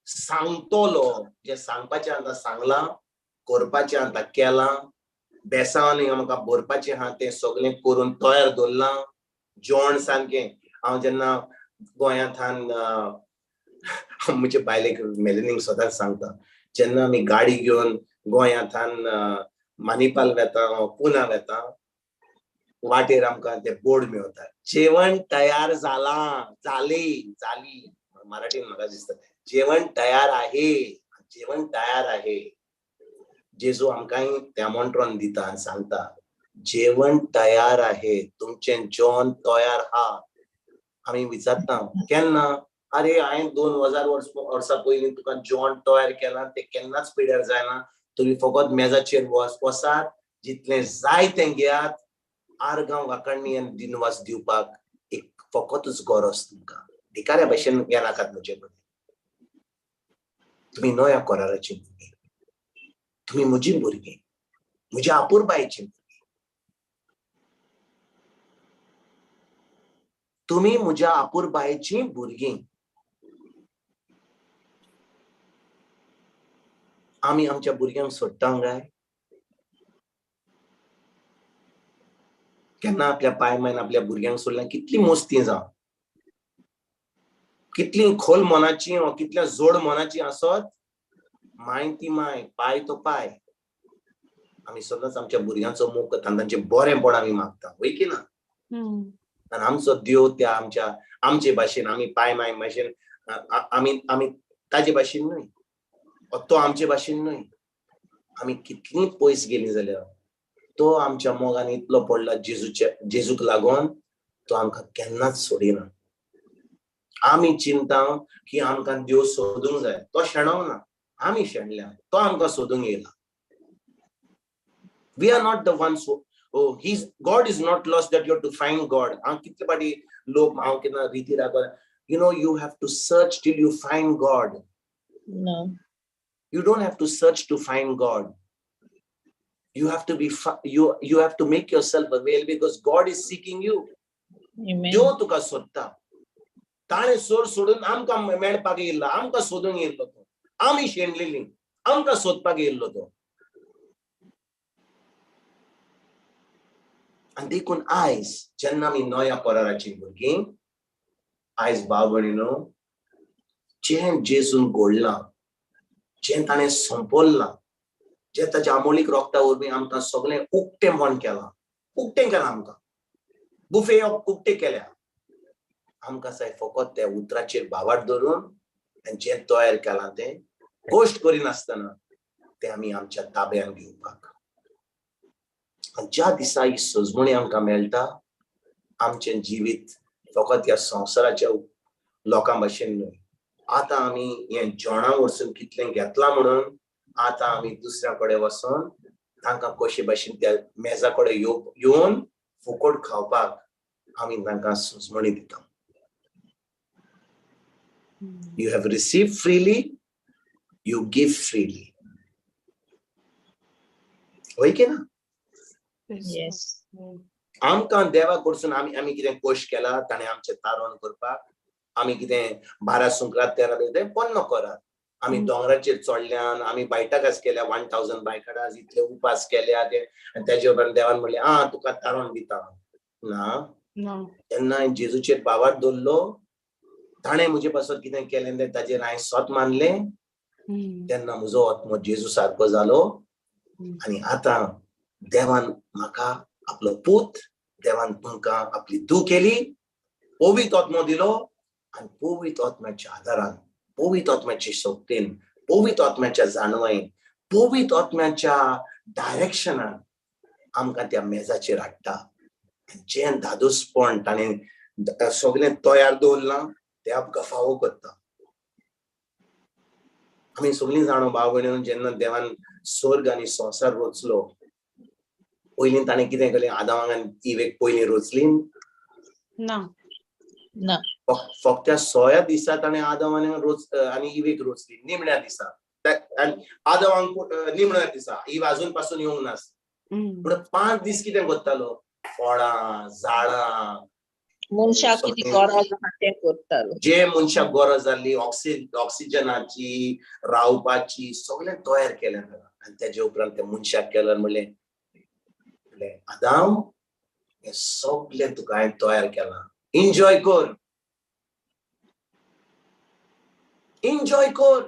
Speaker 3: सांगतलो, जें सांगपाचें आतां सांगलां, करपाचें आतां केलां, बेसांवांनी आमकां भरपाचें आहा तें सगळें करून तयार दवरलां. जेवण सामकें, हांव जेन्ना गोंयांत म्हजे बायलेक मेलनीक सदांच सांगता, जेन्ना आमी गाडी घेवन गोंयांत मानिपाल वेता, पुना वेता, वाटेर आमकां ते बोर्ड मेळता, जेवण तयार जालां, जाली जाली, मराठीन म्हाका दिसता जेवण तयार आहे, जेवण तयार आहे. जेजू आमकां त्या मोंट्रोन दिता आनी सांगता जेवण तयार आहे, तुमचें जेवण तयार हा. आमी विचारता केन्ना? अरे हांवें 2000 वर्सां पयलीं तुका जेवण तयार केलां, तें केन्नाच पिड्यार जायना, तुमी फकत मेजाचेर बसात, जितलें जाय तें घेयात, आर्गां वाखाणी आनी दिनवास दिवपाक एक फकतच गरज तुमकां, भिकाऱ्या भशेन येनाकात म्हजे कडेन. तुमी नव्या कराराची भुरगीं, तुमी म्हजी भुरगीं, म्हज्या आपुरबायेची भुरगीं, तुमी म्हज्या आपुरबायेची भुरगीं. आमी आमच्या भुरग्यांक सोडटा काय? केन्ना आपल्या पाय मायन आपल्या भुरग्यांक सोडल्या? कितली मोस्ती जावं, कितली खोल मनाची, कितल्या जोड मनाची आसत, माय ती माय, पाय तो पाय. आमी सदांच आमच्या भुरग्यांचो मोग करता, तांचें बरेंपण आमी मागता, वय की ना? आनी आमचो देव त्या आमच्या आमचे भाशेन, आमी पाय माय भाशेन, आमी आमी ताजे भाशेन न्हय, तो आमचे भाशेन न्हय. आमी कितलीं पयस गेलीं जाल्यार तो आमच्या मोगान इतलो पडला जेजूच्या, जेजूक लागून तो आमकां केन्नाच सोडिना. आमी चिंता की आमकां देव सोदूंक जाय, तो शेणोंक ना, आमी शेणल्या, तो आमकां सोदूंक येयला. We are not the ones who, oh, he's, God is not lost that you have to find God. हांव कितले फाटी लोक हांव केन्ना रिती राखो, you know, you have to search till you find God.
Speaker 2: No.
Speaker 3: You don't have to search to find God. You have to be, you have to make yourself available because God is seeking you. देव तुका सोदता, ताणें सोड सोडून आमकां मेळपाक येयल्लो, आमकां सोदूंक येयल्लो तो, आमी शेणलेली, आमकां सोदपाक येयल्लो तो. आनी देखून आयज जेन्ना आमी नव्या कराराची भुरगीं, आयज भाव भयणीनो, जें जेजून घडलां, जें ताणें सोंपयलां, जें ताच्या आमोलीक रोगता वरवीं आमकां सगळें उक्तेंपण केलां, उक्तें केलां, आमकां बुफे उक्ते केल्या, आमकां जाय फकत त्या उतराचेर भावार्थ धरून आनी जें तयार केलां तें गोश्ट करिनासतना तें आमी आमच्या ताब्यान घेवपाक. आनी ज्या दिसा ही सजमणी आमकां मेळटा, आमचें जिवीत फकत ह्या संवसाराच्या लोकां भशेन न्हय, आतां आमी हें जेवणा वरसून कितलें घेतलां म्हणून आतां आमी दुसऱ्या कडेन वचोन तांकां कशे भशेन त्या मेजा कडेन येवन फुकट खावपाक आमी तांकां सुचवणी दिता. You have received freely, you give freely. होय की ना?
Speaker 2: Yes.
Speaker 3: आमकां देवा कडसून आमी आमी कितें कोश केला ताणें आमचें तारण करपाक, आमी कितें 12 सुंकरात 13 पन्नो करात, आमी दोंगराचेर चडल्यान, आमी बायटाकास केल्या 1000 बायकाडास, इतले उपास केल्या ते, आनी तेजे उपरांत देवान म्हणलें आ तुका तारण दिता ना. तेन्ना हांवें जेजूचेर भावार्थ दवरलो, ताणें म्हजे पासत कितें केलें तें ताजेर हांवें सत मानलें, तेन्ना म्हजो आत्मो जेजू सारको जालो. आनी आतां देवान म्हाका आपलो पूत, देवान तुमकां आपली धूव केली, पवित्र आत्मो दिलो, आनी पवित्र आत्म्याच्या आदारान, पवित्र आत्म्याच्या शक्तीन, पवित्र आत्म्याच्या जाणवायेन, पवित्र आत्म्याच्या डायरेक्शनान आमकां त्या मेजाचेर हाडटा. जें धादोसपण ताणें सगळें तयार दवरलां तें आमकां फावो करता. आमी सगळीं जाणो भाव भयणीनो, जेन्ना देवान स्वर्ग आनी संवसार रचलो, पयलीं ताणें कितें केलें? आदामाक आनी इवेक पयलीं रचली
Speaker 1: ना.
Speaker 2: ना.
Speaker 3: फक्त 16 दिसा ताणें आदम आनी रोच आनी इवेक रचली, निमण्या दिसा. आदमाक निमण्या दिसा, इव अजून पासून येवंक नासली. पूण 5 दीस कितें करतालो? फळां, झाडां,
Speaker 2: मनशाक कितें गरज आहा तें करतालो.
Speaker 3: जे मनशाक गरज जाल्ली ऑक्सिजनाची, रावपाची, सगळें तयार केलें. आनी तेजे उपरांत त्या मनशाक केलें, म्हणलें म्हणलें आदाम, हें सगळें तुका हांवें तयार केलां, एन्जॉय कर, एन्जॉय कर,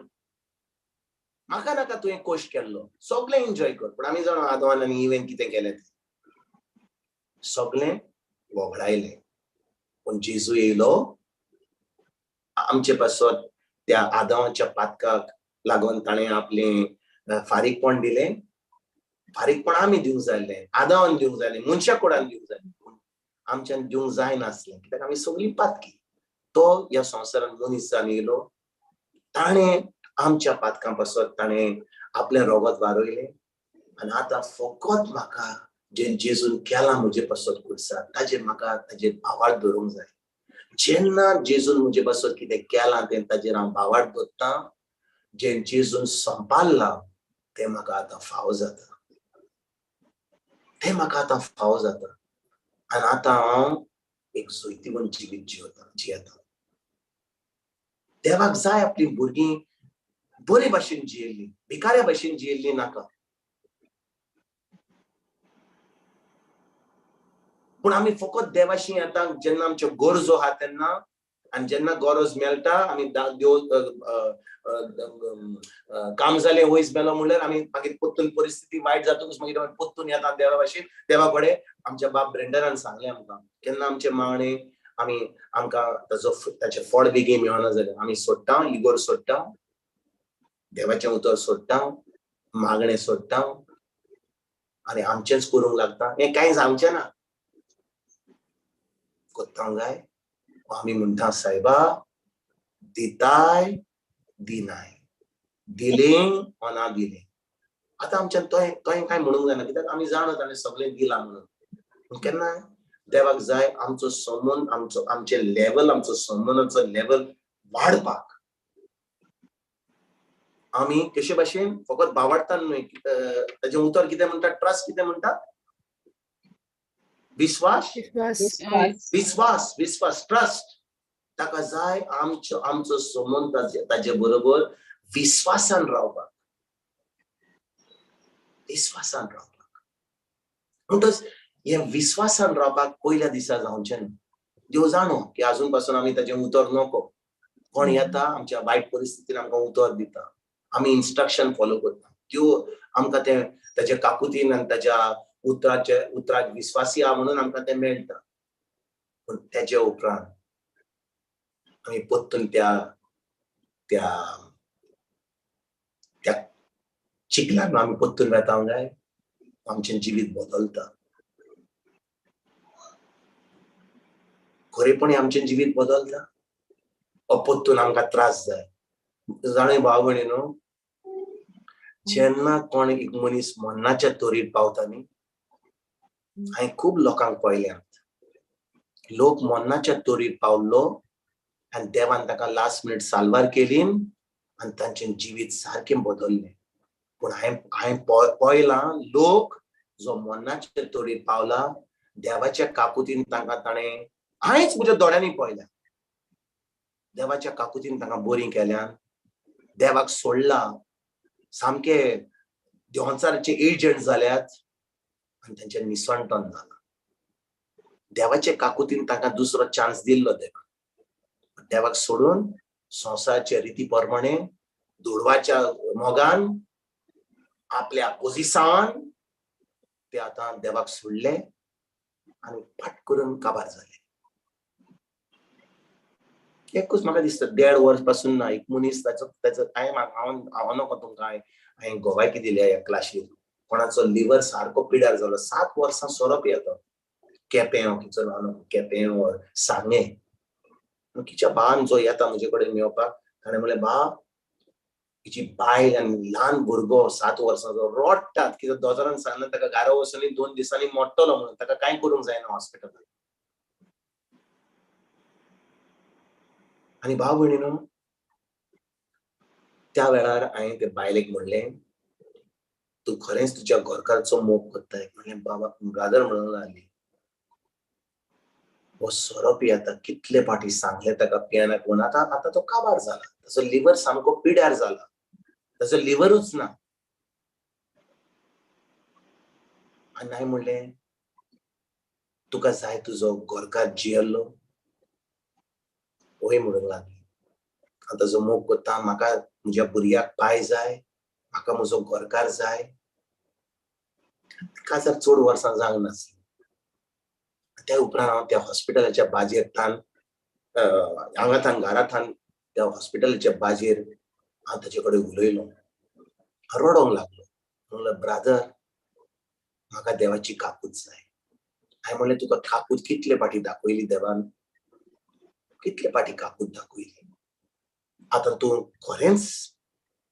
Speaker 3: म्हाका नाका तुवें कोश केल्लो, सगळें एन्जॉय कर. पूण आमी जाणा आदामान आनी इवेन कितें केलें तें, सगळें वगडायलें. पूण जेजू येयलो आमचे पासत, त्या आदामाच्या पातकाक लागून ताणें आपलें फारीकपण दिलें. फारीकपण आमी दिवंक जाय आसलें, आदामान दिवंक जाय आसलें, मनशा कोडान दिवंक जाय, पूण आमच्यान दिवंक जायनासलें, कित्याक आमी सगळीं पातकी. तो ह्या संवसारांत मनीस जावन येयलो, ताणें आमच्या पातकां पासत ताणें आपलें रोगत वारयलें. आनी आतां फकत म्हाका जें जेजून केलां म्हजे पासत खुर्सार, ताजेर म्हाका ताजेर भावार्थ धरूंक जाय. जेन्ना जेजून म्हजे पासत कितें केलां तें ताजेर हांव भावार्थ धरतां, जें जेजून संपाडलां तें म्हाका आतां फावो जाता, तें म्हाका आतां फावो जाता. आनी आतां हांव एक जैतिवंत जिवीत जियेता जियेता. देवाक जाय आपलीं भुरगीं बरे भाशेन जियेल्लीं, भिकाऱ्या भाशेन जियेल्लीं नाका. पूण आमी फकत देवाशी येता जेन्ना आमच्यो गरजो आहा तेन्ना, आनी जेन्ना गरज मेळटा आमी देव काम जालें वयस मेलो म्हणल्यार आमी मागीर परतून परिस्थिती वायट जातकूच मागीर आमी परतून येता देवा भाशेन. देवा कडेन आमच्या बाब ब्रेंडनान सांगलें आमकां, केन्ना आमचें मागणें आमी आमकां ताजो ताचें फळ बेगीन मेळना जाल्यार आमी सोडटा, इगोर सोडटा, देवाचें उतर सोडटा, मागणें सोडटा, आनी आमचेंच करूंक लागता. हें कांय जावचें ना, कोत्ता काय आमी म्हणटा सायबा दिताय दिनाय, दिलें वा ना दिलें. आतां आमच्यान तोय तोय कांय म्हणूंक जायना, कित्याक आमी जाणा ताणें सगळें दिलां म्हणून. पूण केन्ना देवाक जाय आमचो संबंद, आमचो आमचें लेवल, आमचो संबंदाचो लेवल वाडपाक. आमी कशे भाशेन फकत भावार्थान न्हय, ताजें उतर कितें म्हणटा, ट्रस्ट कितें म्हणटा, विस्वास, विस्वास, विस्वास, ट्रस्ट. ताका जाय आमचो आमचो संबंद ताजे बरोबर विस्वासान रावपाक, विस्वासान रावपाक. म्हणटच हे विस्वासान रावपाक पयल्या दिसा जावचें ना. देव जाणो की आजून पासून आमी ताचें उतर नको. कोण येता आमच्या वायट परिस्थितीन आमकां उतर दिता, आमी इन्स्ट्रक्शन फॉलो करता, त्यो आमकां तें ताच्या काकुतीन आनी ताच्या उतराचे उतराक विस्वासी आहा म्हणून आमकां तें मेळटा. पूण तेजे उपरांत आमी परतून त्या त्या त्या चिखलान आमी परतून वेता काय आमचें जिवीत बदलता. खरेपणी आमचें जिवीत बदलता, परतून आमकां त्रास जाय. जाणा भाव भयणी न्हू, जेन्ना कोण एक मनीस मरणाच्या तोरीर पावता न्ही, हांवें खूब लोकांक पळयल्यात, लोक मरणाच्या तोरीर पावल्लो आनी देवान ताका लास्ट मिनट साल्वार केली आनी तांचें जिवीत सारकें बदल्लें. पूण हांवें पळयलां लोक जो मरणाच्या तोरीर पावला, देवाच्या काकुतीन तांकां ताणें, हांवेंच म्हज्या दोळ्यांनी पळयल्या, देवाच्या काकुतीन तांकां बरीं केल्यान, देवाक सोडला, सामके देवचाराचे एजंट जाल्यात आनी तांचें निसणटन जालां. देवाचे काकुतीन तांकां दुसरो चान्स दिल्लो देवाक, देवाक सोडून संवसाराचे रिती प्रमाणे दुडवाच्या मोगान आपल्या पोजिसांवान ते आतां देवाक सोडले आनी फाट करून काबार जाले. एकूच म्हाका दिसता 1.5 वर्स पासून ना एक मनीस ताचो ताचो हांवें हांव नको तुमकां हांवें गोवायकी दिल्या ह्या क्लासीर, कोणाचो लिवर सारको पिड्यार जालो, 7 वर्सां सोरो पियेता, केपें खंयचो हांव नको केपें वर सांगें. किच्या बान जो येता म्हजे कडेन मेळपाक, ताणें म्हणलें बा तिची बायल आनी ल्हान भुरगो 7 वर्सांचो रडटात कित्याक दोतोरान सांगलें ताका घरा वचून 2 दिसांनी मोडटलो म्हणून, ताका कांय करूंक जायना हॉस्पिटलांत. आनी भाव भयणीनो, त्या वेळार हांवें ते बायलेक म्हणलें तूं खरेंच तुज्या घरकाराचो मोग करताय. म्हणलें बाबा ब्रादर म्हणून लागली, हो सोरो पियेता, कितले फाटी सांगले ताका पियेनाक म्हणून, आतां आतां तो काबार जाला, ताचो लिवर सामको पिड्यार जाला, ताचो लिवरूच ना. आनी हांवें म्हणलें तुका जाय तुजो घरकार जियेल्लो? वय म्हणूंक लागली, आतां जो मोग करता, म्हाका म्हज्या भुरग्याक पाय जाय, म्हाका म्हजो घरकार जाय. काजार चड वर्सां जावंक नासली. त्या उपरांत हांव त्या हॉस्पिटलाच्या बाजेर थान हांगा थान घरा थान त्या हॉस्पिटलाच्या बाजेर हांव ताचे कडेन उलयलो, रडोंक लागलो. म्हणलं ब्रादर म्हाका देवाची काकूत जाय. हांवें म्हणलें तुका काकूत कितले फाटी दाखयली देवान, कितले फाटी काकूत दाखयली, आतां तूं खरेंच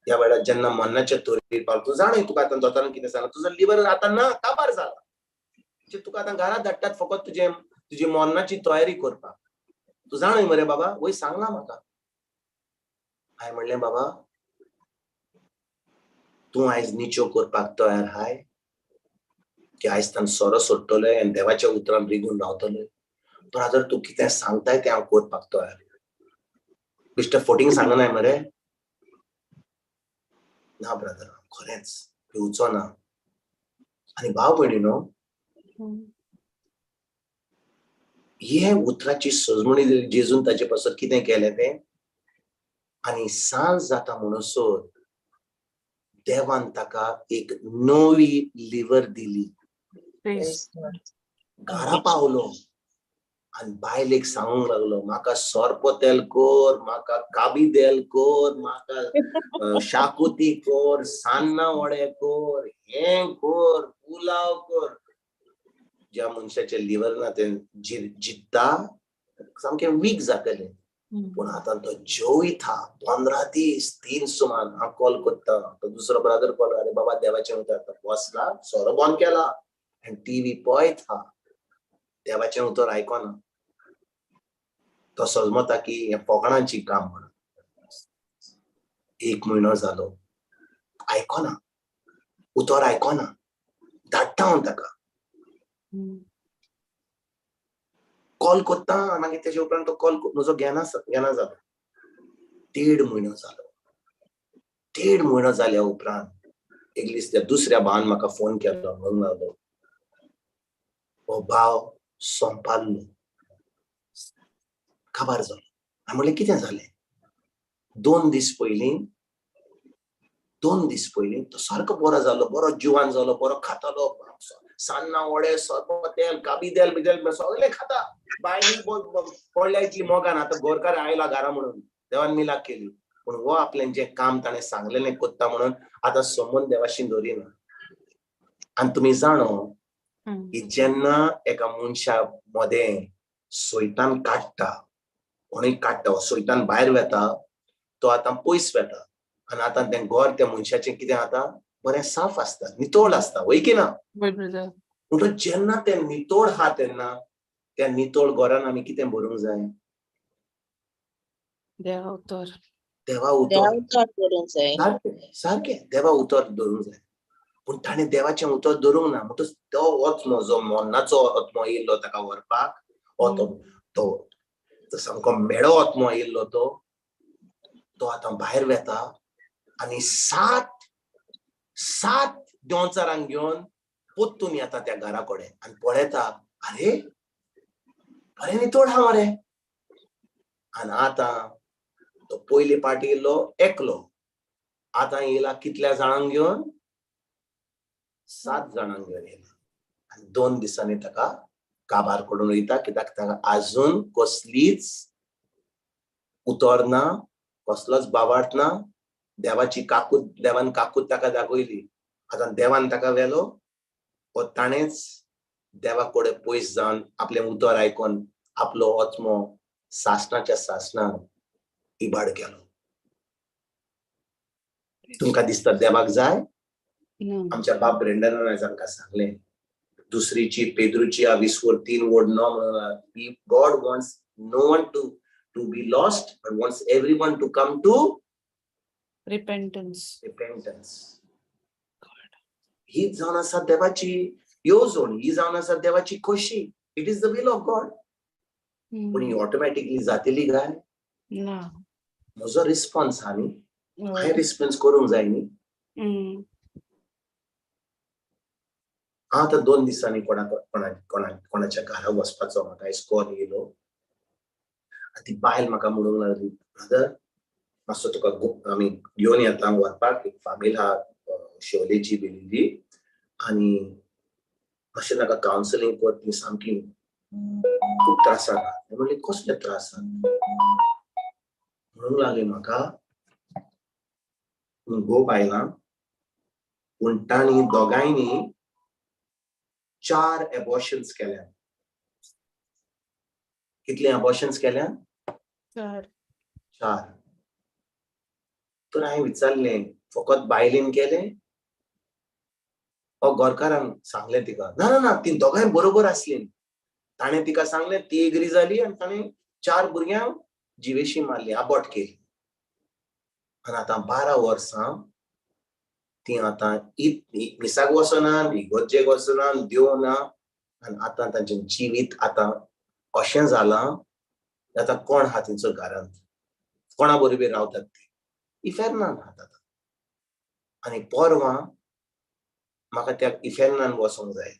Speaker 3: ह्या वेळार जेन्ना मरणाच्या तोरीर पावलो, तूं जाणय तुका आतां दोतोरान कितें सांगलां, तुजो लिवर आतां ना, काबार जाला, तुका आतां घरांत धाडटात फकत तुजे तुजी मरणाची तयारी करपाक, तूं जाणय मरे बाबा, वय सांगला म्हाका. हांवें म्हणलें बाबा तूं आयज निचो करपाक तयार हाय की आयज तान सोरो सोडटलोय आनी देवाच्या उतरान रिगून रावतलोय? ब्रादर तूं कितें सांगताय तें हांव करपाक तयार. बेश्टें फोटींग सांगनाय मरे? ना ब्रादर, खरेंच पिवचो ना. आनी भाव भयणीनो, हे उतराची सजमणी जेजून ताचे पासत कितें केलें तें, आनी सांज जाता म्हणसर देवान ताका एक नवी लिवर दिली. घरा पावलो आनी बायलेक सांगूंक लागलो म्हाका सोरपोतेल कर, म्हाका काबिदेल कर, म्हाका शाकुती कर, सान्नां वडे कर, हें कर, पुलाव कर. ज्या मनशाचें लिवर ना तें जित्ता सामकें वीक जातलें. पूण आतां तो जेवयता 15 दीस 3 सुमान. हांव कॉल करता, तो दुसरो ब्रादर कॉल, अरे बाबा देवाचें उतर आतां बसला, सोरो बंद केला आनी टीव्ही पळयता, देवाचें उतर आयकना. तो सजमता की हें फोकाणांची काम म्हणून. 1 म्हयनो जालो आयकना, उतर आयकना, धाडटा हांव ताका, कॉल करता, मागीर तेजे उपरांत तो कॉल म्हजो घेना घेना जालो. 1.5 म्हयनो जालो. 1.5 म्हयनो जाल्या उपरांत एक दीस त्या दुसऱ्या भावान म्हाका फोन केलो, म्हणूंक लागलो हो भाव सोंपाल्लो, काबार जालो. हांवें म्हणलें कितें जालें? 2 दीस पयलीं तो सारको बरो जालो, बरो जिवान जालो, बरो खातालो, सान्नां वडे सरबत तेल काबी देल बिदेल सगळें खाता. बायली पडल्या इतली मोगान. आतां गोरकार आयला घरा म्हणून देवान मिलाक केली, पूण हो आपलें जें काम ताणें सांगलेलें कोत्ता म्हणून आतां संबंद देवाशी दवरिना. आनी तुमी जाणो की जेन्ना एका मनशा मदें सोयतान काडटा, कोणूय काडटा, सोयतान भायर वेता, तो आतां पयस वेता आनी आतां तें घर त्या मनशाचें कितें आतां बरें साफ आसता, नितळ आसता, वय की ना? म्हणटच जेन्ना तें नितळ आहा तेन्ना त्या नितळ घरान आमी कितें भरूंक जाय?
Speaker 1: देवा उतर,
Speaker 3: देवा उतर
Speaker 2: धरूंक जाय.
Speaker 3: सारकें, देवा उतर धरूंक जाय. पूण ताणें देवाचें उतर धरूंक ना. म्हणटच तो आत्मो जो मरणाचो आत्मो येयल्लो ताका व्हरपाक, तो तो सामको मेळो आत्मो येयल्लो, तो तो आतां भायर वेता आनी 7 देंवचारांक घेवन पोत्तून येता त्या घरा कडेन आनी पळयता, अरे बरें नितळ आहा मरे. आनी आतां तो पयले पाटी येयल्लो एकलो, आतां येयला कितल्या जाणांक घेवन? 7 जाणांक घेवन येयला. आनी 2 दिसांनी ताका काबार करून वयता, कित्याक ताका आजून कसलीच उतर ना, कसलोच बावार्थ ना. देवाची काकूत, देवान काकूत ताका दाखयली. आतां देवान ताका व्हेलो, हो ताणेंच देवा कडेन पयस जावन आपलें उतर आयकोन आपलो आत्मो सासणाच्या सासणान इबाड केलो. तुमकां दिसता देवाक जाय? आमच्या बाप ब्रेंडनान आयज आमकां सांगलें, दुसरीची पेद्रूची 20:3 म्हणून, God wants no one to be lost but wants everyone to come to
Speaker 1: repentance.
Speaker 3: Repentance. ही जावन आसा देवाची येवजण, ही जावन आसा देवाची खोशी. It is the will of God. पूण ही ऑटोमॅटिकली जातली काय?
Speaker 1: ना.
Speaker 3: म्हजो रिस्पॉन्स हा न्ही, हांवें रिस्पॉन्स करूंक जाय न्ही. हांव आतां 2 दिसांनी कोणाच्या घरा वचपाचो, म्हाका आयज कॉल येयलो. ती बायल म्हाका म्हणूंक लागली, ब्रदर मातसो तुका आमी घेवन येता व्हरपाक, एक फामील आहा शेवलेची बेलिल्ली आनी मातशें ताका कावन्सिलींग कर, ती सामकी खूब त्रासान आहा. म्हणलें कसले त्रास आहा? म्हणूंक लागली म्हाका घोव आयला, पूण तांणी दोगांयनी 4 एबॉर्शन्स केल्या. कितले एबॉर्शन्स केल्या?
Speaker 1: 4.
Speaker 3: 4. तर हांवें विचारलें, फकत बायलेन केलें ओ गोरकारान सांगलें तिका? ना ना ना, ती दोगांय बरोबर आसली. ताणें तिका सांगलें, ती एग्री जाली आनी ताणें 4 भुरग्यांक जिवेशी मारली, आबॉट केली. आनी आतां 12 वर्सां ती आतां मिसाक वचना, इगर्जेक वचना, देव ना. आनी आतां तांचें जिवीत आतां अशें जालां, आतां कोण आहा तेंचो घरांत, कोणा बरोबर रावतात ती? इफेर्नान आहात आतां. आनी परवां म्हाका त्या इफेर्नान वचोंक जाय,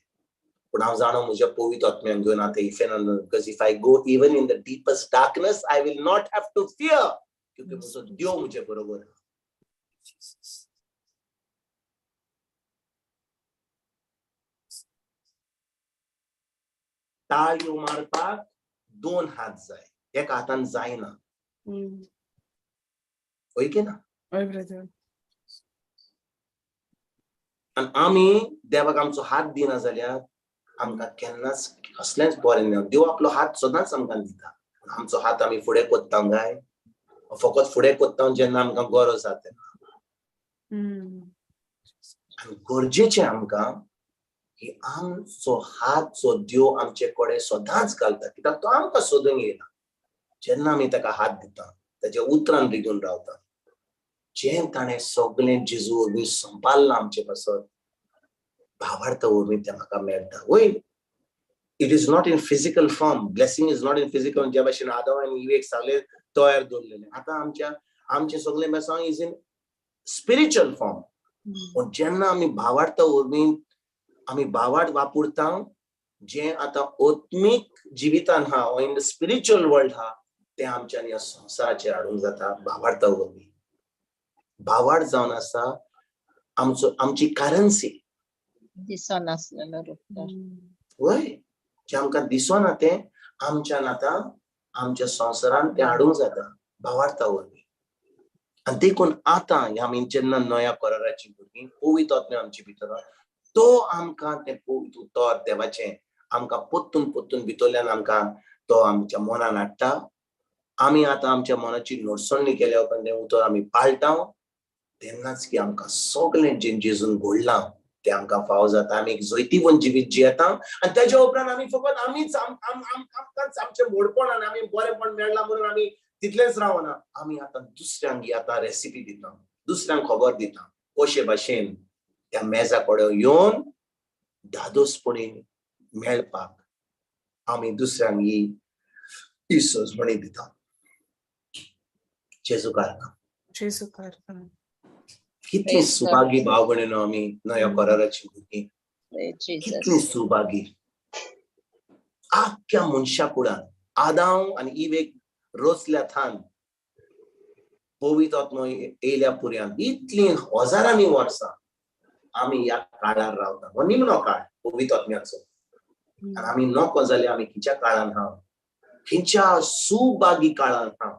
Speaker 3: पूण हांव जाणो म्हज्या पवित्र आत्म्याक घेवन आतां इफेर्नान, because if I go even in the deepest darkness I will not have to fear, क्योंकि म्हजो देव म्हजे बरोबर. ताळयो मारपाक 2 हात जाय, एका हातान जायना. हय की ना? आनी आमी देवाक आमचो हात दिना जाल्यार आमकां केन्नाच कसलेंच बरें ना. देव आपलो हात सदांच आमकां दिता, आमचो हात आमी फुडें कोत्ता काय फकत फुडें कोत्ता जेन्ना आमकां गरज आसा तेन्ना. आनी गरजेचें आमकां की आमचो हात जो देव आमचे कडेन सदांच घालता, कित्याक तो आमकां सोदूंक येयना. जेन्ना आमी ताका हात दिता, ताच्या उतरान रिगून रावता, जें ताणें सगळें जेजू वरवीं संपादलां आमचे पासत, भावार्थ वरवीं तें म्हाका मेळटा. वय, it is not in physical form, blessing is not in physical. ज्या भाशेन आदव आनी इवेक सगळें तयार दवरलेलें, आतां आमचें सगळें बेसांव is in spiritual form. पूण जेन्ना आमी भावार्थ वरवीं आमी भावार्थ वापरता, जें आतां आत्मीक जिवितान हा, in the spiritual world हा, तें आमच्यान ह्या संवसाराचेर हाडूंक जाता भावार्था वरवीं. भावार्थ जावन आसा आमचो, आमची करन्सी.
Speaker 2: दिसनासलेलो रुपकार.
Speaker 3: वय, जें आमकां दिसना तें आमच्यान आतां आमच्या संवसारान तें हाडूंक जाता भावार्था वरवीं. आनी देखून आतां आमी जेन्ना नव्या कराराची भुरगीं, पवित्र आत्म्या आमचे भितर, तो आमकां तें पवित्र उतर देवाचें आमकां पोत्तून पोत्तून भितरल्यान आमकां तो आमच्या मनान हाडटा. आमी आतां आमच्या मनाची नडसणी केल्या उपरांत तें उतर आमी पाळटा, तेन्नाच की आमकां सगळें जें जेजून घडलां तें आमकां फावो जाता. आमी एक जैतिवंत जिवीत जियेता आनी तेज्या उपरांत आमी फकत आमीच आमकांच आमचें मोडपण आनी आमी बरेंपण मेळ्ळां म्हणून आमी तितलेंच रावना, आमी आतां दुसऱ्यांक ही आतां रेसिपी दिता, दुसऱ्यांक खबर दिता कशे भाशेन त्या मेजा कडेन येवन धादोसपणी मेळपाक आमी दुसऱ्यांक ही सजमणी दिता. जेजू कारणां,
Speaker 1: जेजू कारणां.
Speaker 3: कितली सुभागी भाव भयणीनो आमी नव्या कराराची भुरगीं, कितली सुभागी. आख्ख्या मनशा कुडान आदांव आनी इवेक रोसल्या थान पवित्र आत्मो येयल्या पुर्यान इतली हजारांनी वर्सां आमी ह्या काळार रावता. हो निमणो काळ पवित्र आत्म्याचो. आनी आमी नको जाल्यार आमी खंयच्या काळान आहा, खंयच्या सुभागी काळान आहा.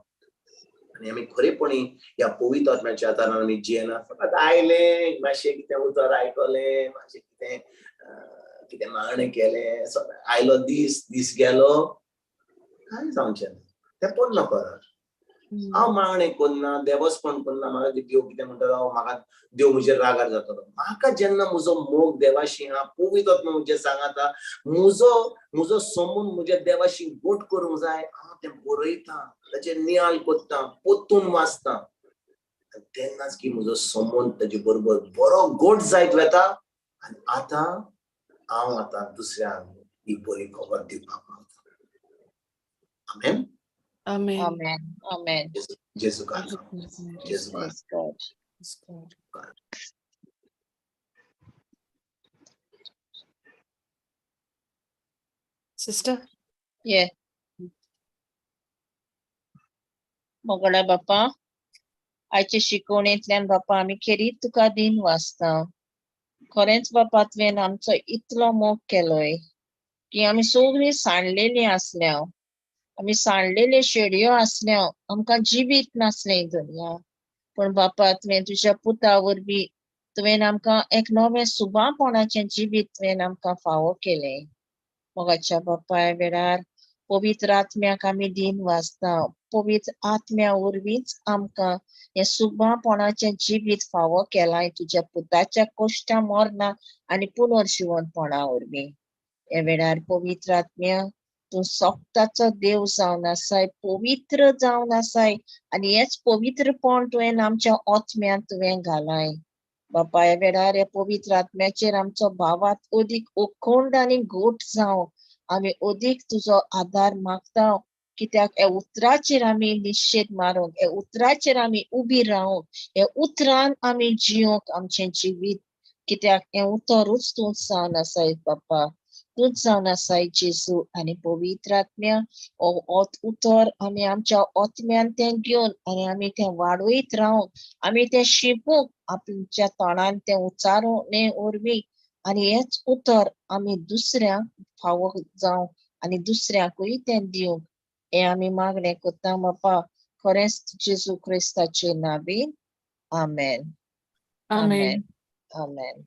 Speaker 3: आनी आमी खरेपणी ह्या पवित्र आत्म्याच्या आदारान आमी जियेना. फकत आयलें, मातशें कितें उतर आयकलें, मातशें कितें कितें मागणें केलें, आयलो दीस दीस गेलो, कांय जावचें ना. तें पोन्नो करार. हांव मागणें करना, देवस्पण करना, म्हाका देव कितें म्हणटा, हांव म्हाका देव म्हजेर रागार जातलो. म्हाका जेन्ना म्हजो मोग देवाशी आहा, पवित्र आत्मो म्हजेर सांगाता, म्हजो म्हजो समून म्हज्या देवाशी गोट करूंक जाय, हांव तें बरयता, ताचेर नियाळ करता, पोत्तून वाचता, तेन्नाच की म्हजो समून ताजे बरोबर बरो गोट जायत वता. आनी आतां हांव आतां दुसऱ्यांक ही बरी खबर दिवपाक पावता. आमेन.
Speaker 1: Amen.
Speaker 2: Amen. Amen.
Speaker 3: जेजू कारणां, जेजू कारणां.
Speaker 2: Praise God.
Speaker 1: Sister?
Speaker 2: Yeah. मोगळ्या बापा, आयचे शिकवणेंतल्यान बापा आमी खेरीत तुका दिन वाचता. खरेंच बापा तुवें आमचो इतलो मोग केलोय की आमी सगळीं सांडलेलीं आसल्या, आमी सांडलेले शेडयो आसल्या, आमकां जिवीत नासलें दुनिया. पूण बापा तुवें तुज्या पुता वरवीं तुवें आमकां एक नवें सुबापणाचें जिवीत तुवें आमकां फावो केलें. मोगाच्या बापाय वेळार पवित्र आत्म्याक आमी दिन वाचता. पवित्र आत्म्या वरवींच आमकां हें सुबापणाचें जिवीत फावो केलां तुज्या पुताच्या कश्टा मरना आनी पुनर्जिवनपणा वरवीं. ह्या वेळार पवित्र आत्म्या तूं सोगताचो देव जावन आसाय, पवित्र जावन आसाय आनी हेच पवित्रपण तुवें आमच्या आत्म्यांत तुवें घालाय. बापा ह्या वेळार ह्या पवित्र आत्म्याचेर आमचो भावात अदीक उखंड आनी घोट जावं. आमी अदीक तुजो आदार मागता, कित्याक ह्या उतराचेर आमी निशेध मारूंक, ह्या उतराचेर आमी उबी रावंक, ह्या उतरान आमी जियोंक आमचें जिवीत, कित्याक हें उतरूच तूं जावन आसाय बापा, तूंच जावन आसाय जेजू. आनी पवित्र आत्म्या हो उतर आमी आमच्या आत्म्यान तें घेवन आनी आमी तें वाडयत रावंक, आमी तें शिंपूंक, आमच्या तोंडान तें उच्चारूंक न्ही वरवीं, आनी हेच उतर आमी दुसऱ्यांक फावो जावंक आनी दुसऱ्यांकूय तें दिवंक, हें आमी मागणें करता बापा, खरेंच जेजू क्रिस्ताचे नांवीन. आमेन.
Speaker 1: आमेन.
Speaker 2: आमेन.